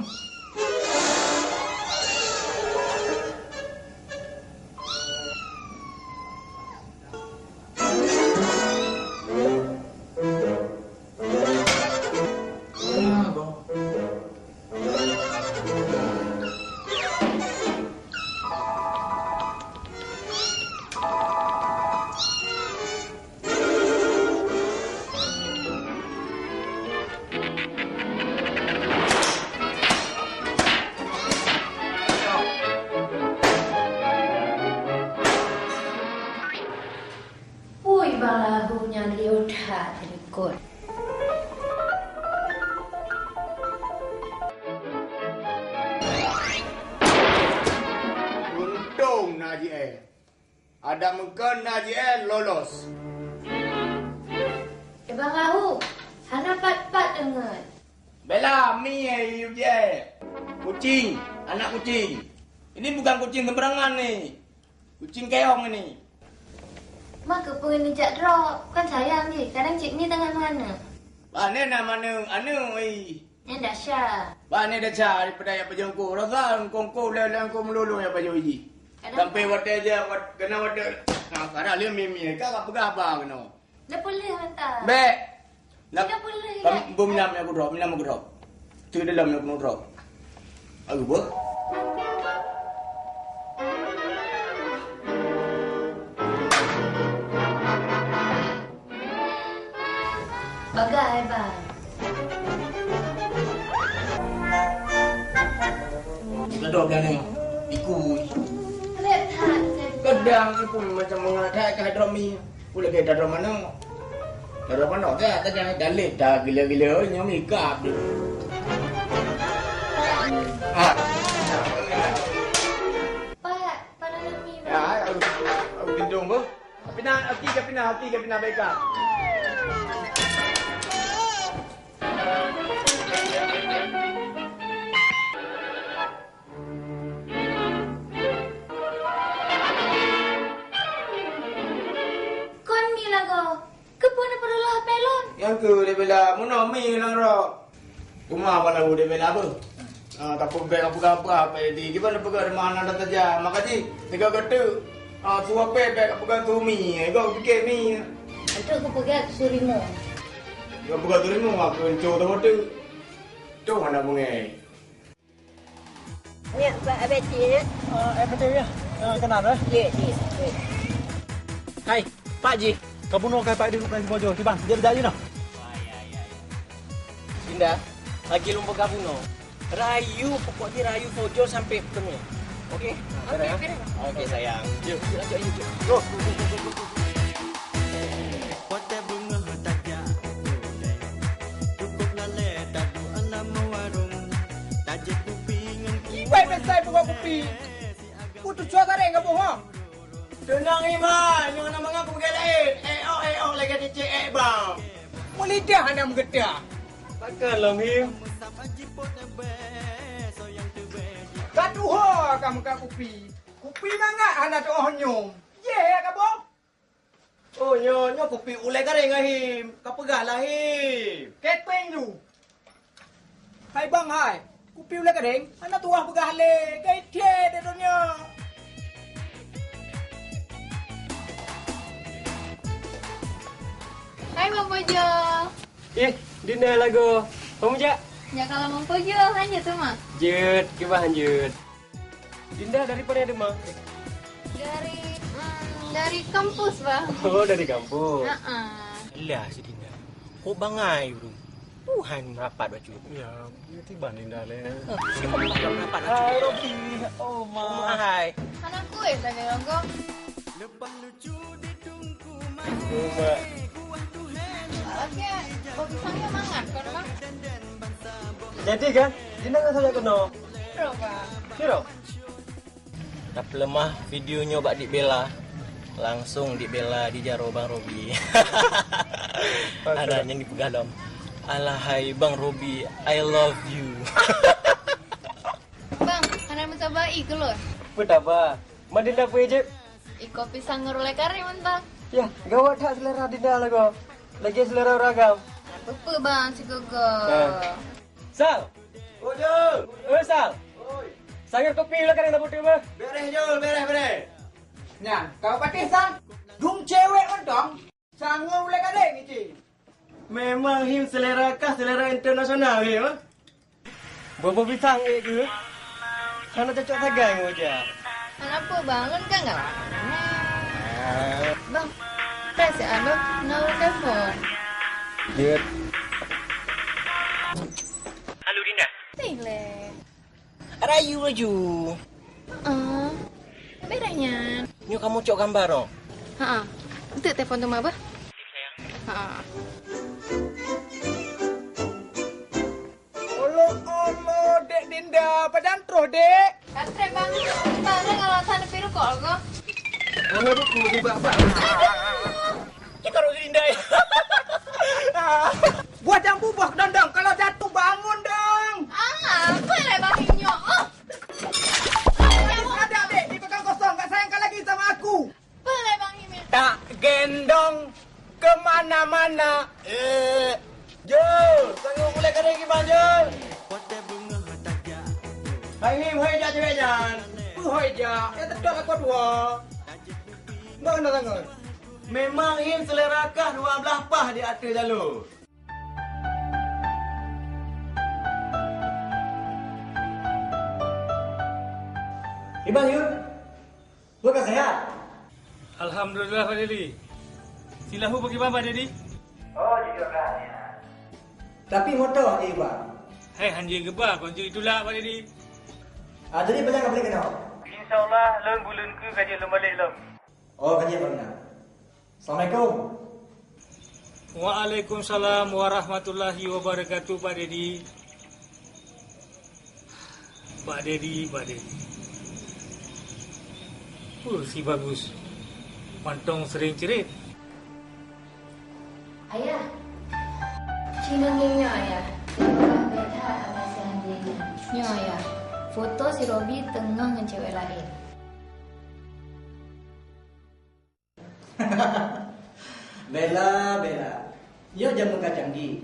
Ui, bang lagu nyan lieu that likot. Untông na jiéh. Adak meukon na jiéh lolos. Eh, Bang Rahu, hana pat-pat deungon. Bela, mi, eh, yue jiéh. Kucing, anak kucing. Ini bukan kucing sembarangan ni. Kucing keong ini. Ma keupeue neujak droe? Kan sayang jih, kadang cit mi teungoh meuaneuk. Pane na meuaneuk, aneuk, ih. Nyan Dasya. Pane Dasya daripada jak pajoh eungkôt. Rasa eungkôt-eungkôt lé, lé eungkôt meulolo jak pajoh jih. Kadang sampai watèe jak, wat-, keunan watèe, nah, kadang lé mi-mi, ka, ka peugah haba keunoe. Dah pulih mantap. Bèk. Dah pulih. Beu minam nyang kudrop, minam kudrop. Tu dalam nyang kudrop. Aduh, beuh. Bagai, Bang. Kedok dah ni. Ikui. Red hat. Kedang ni pun macam mengadak ke hidromi. Pula ke dalam mana? Dalam mana? Dah tanya dalil dah gila-gila. Nyomi kap dia. Ah. Pak, pada Nabi, Pak. Ya, aku, aku bindung tu. Kapina, aki, kapina, aki, kapina baika. Mi lam rot. Teuma bak lahu deh bela beuh. Ah, ka peugah, ka peugah apa, apa jadi. Kiban peugah di mana dah saja. Maka ji, tiga kata. Ah, suap pe, pe, ka peugah tu mi. Ego fikir mi. Itu aku peugah tu rimong. Ego peugah tu rimong, aku enco tu tu. Tu mana bungai. Nyak, Pak Abati, ya? Ah, eh, betul ya. Ah, kenal, eh? Ya, ya, ya. Hai, Pak Ji. Kabunoe kai Pak di Ruknai Sibojo. Kiban, dia berjaya nah. Dinda, lagi lôn peugah bunoe. Rayu, pokok jih rayu Fojo sampai bertemu. Oke? Oke, oke, Pak. Oke, sayang. Yuk, yuk, yuk, yuk. Yuk. Watèe beungoh tajak udép, cukôp lalè taduek lam warông, tajép kupi ngon Ibai besai buka kupi. Putus suara deh kamu, ha? Tenang, Iman. Nyoe hana mangat kupeugah laén. Eh, oh, eh, oh, lagèe cicém, eh, bang. Meulidah hana meugeutah. Pakon lom, Him? Ka tuho ka meukat kupi. Kupi mangat hana teuoh nyoe. Yeh, ya, kaboh? Oh, nyoe, nyoe kupi ulèe garéng, Him. Ka peugah lah, Him. Kepeng lu. Hai bang hai, kupi ulèe garéng, hana tuah peugah lé, kai thié di donya. Hai Bang Bojo. Ih, Dinda lagoe. Kamu jak? Jak kalau Bang Bojo, hanya tu mah. Jeuet, kiban jeuet. Dinda dari mana, Dema? Dari, hmm, dari kampus, Bang. Oh, dari kampus. Heeh. Lah si Dinda. Kok bangai ureueng? Tuhan rapat bacut. Ya, tiba Dinda leh. Oh, siapa rapat bacut? Hai, Robi. Oh, ma. Oh, hai. Anak kue tadi, Ronggo. Lepas lucu di tungku mah. Oke, kok pisangnya mangat, kan, Bang? Jadi kan, Dinda nggak saja kena. Bro, Bang. Siro. Tapeuleumah video nyoe bak Dik Bella. Langsung Dik Bella di jaroe Bang Robi. Ada nyang dipeugah lom. Alahai Bang Robi, I love you. Bang, hana meusabai keulôn. Peue taba? Ma Dinda peue jeuet? Iko pisang ngon rulai kari mantap. Yah, gawat that selera Dinda lagoe. Lagi selera ureueng agam. Peue bang sigogo. Eh. Sal! Oi, Jul! Oi, Sal! Oi! Sangat kopi lah kadang dapur tu, bah. Bereh, Jul, bereh, bereh. Nyan, kau patéh, Sal? Dum cewek mantong. Sangat ulai kadang ni, Cing. Memang Him selera kah, selera internasional, Him, ah? Bobo pisang, eh, ke? Hana cocok sagai ngon wajah. Hana peue, Bang. Lôn kan galak. Bang, press ya, Bang. Na ulôn telepon. Jeuet. Halo, Dinda. Tinggal. Rayu laju. Heeh. Beres nyan. Nyoe kamu cok gambar, oh? Heeh. Enteuk telepon teuma, bah? Heeh. Olo, olo, Dek Dinda, pajan troh, Dek? Ka trép, Bang. Bang, nyoe alasan neupie rukok lom. Hana buku di bak-bak. Aduh. Cit taroe Dinda. Buah jambu, buah kedondong, kalau jatuh bangun dong. Ah, apa lah Bang Inyo? Oh. Ada, Dek, di belakang kosong, tak sayang lagi sama aku. Peue lé Bang Him? Tak gendong ke mana-mana. Eh, Jul, sanggup ulai kering kiban, Jul. Hai Him, hai jak cewek nyan. Peue hai jak? Ya, tedak aku dua. Bang, dah sangat. Memang Him selera kah dua belah pah di ateueh jalur. Ibang, Yun. Bukan sehat? Alhamdulillah, Pak Dedi. Silahu bagaimana, Pak Dedi? Oh, jujur lah, ya. Tapi motor je, Ibang. Hai, hanjeuet geuba, kon jeuet tulak, Pak Dedi. Ah, jadi, bagaimana boleh kena? Insya Allah, lôn buleuen keu ka jeuet lôn balek lom. Oh, ka jeuet, Bang, nah. Assalamualaikum. Waalaikumsalam warahmatullahi wabarakatuh, Pak Dedi. Pak Dedi, Pak Dedi. Uh, si bagus. Mantong sering cerit. Ayah, cina nyoe, Ayah. Nyoe, Ayah. Foto si Robi teungoh ngon cewek laén. Bella, Bella. Nyoe jameun ka canggih.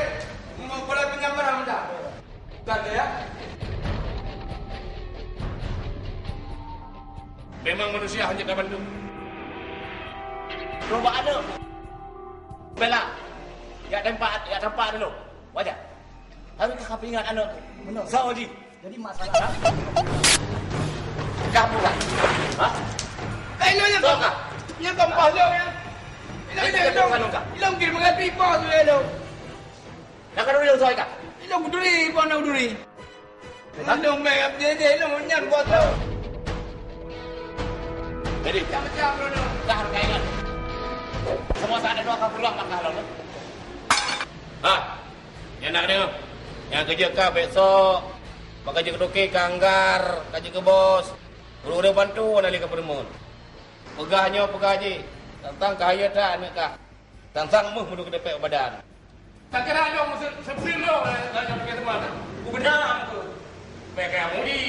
Hei, mau bola pinjam barang dah. Bukan ya? Memang manusia hanya tabantu. Cuba ada. Bela. Ya tempat, ya tempat dulu. Wajar. Harus kau ingat anak tu. Benar. Saudi. Jadi masalah. Hah? Dah bukan. Hah? Eh, lo yang kau kah? Yang kau pas lo ya. Ilong, ilong, ilong, ilong, ilong kiri mengerti pas tu ya lo. Nak kena ilong soal kah? Ilong duri, kau nak duri. Hah? Ilong merah jadi ilong nyan buat lo. Jadi macam-macam lo. Dah harus ingat. Semua tak ada dua kau pulang makan lo. Ha. Nyan nak keuneuk. Nyang keujeuet ka besok, bak ka jeuet keu toke ka anggar, ka jeuet keu bos. Ureueng-ureueng bantu hana lé ka peureumeun. Peugah nyoe peugah jih, tantang ka hayeu that aneuk kah. Tantang meuh meunurot keu depek badan. Ka kira dong se-, seupil lo, eh, eh, eh, teman. Gubernur tu. Baik kayak Mudi.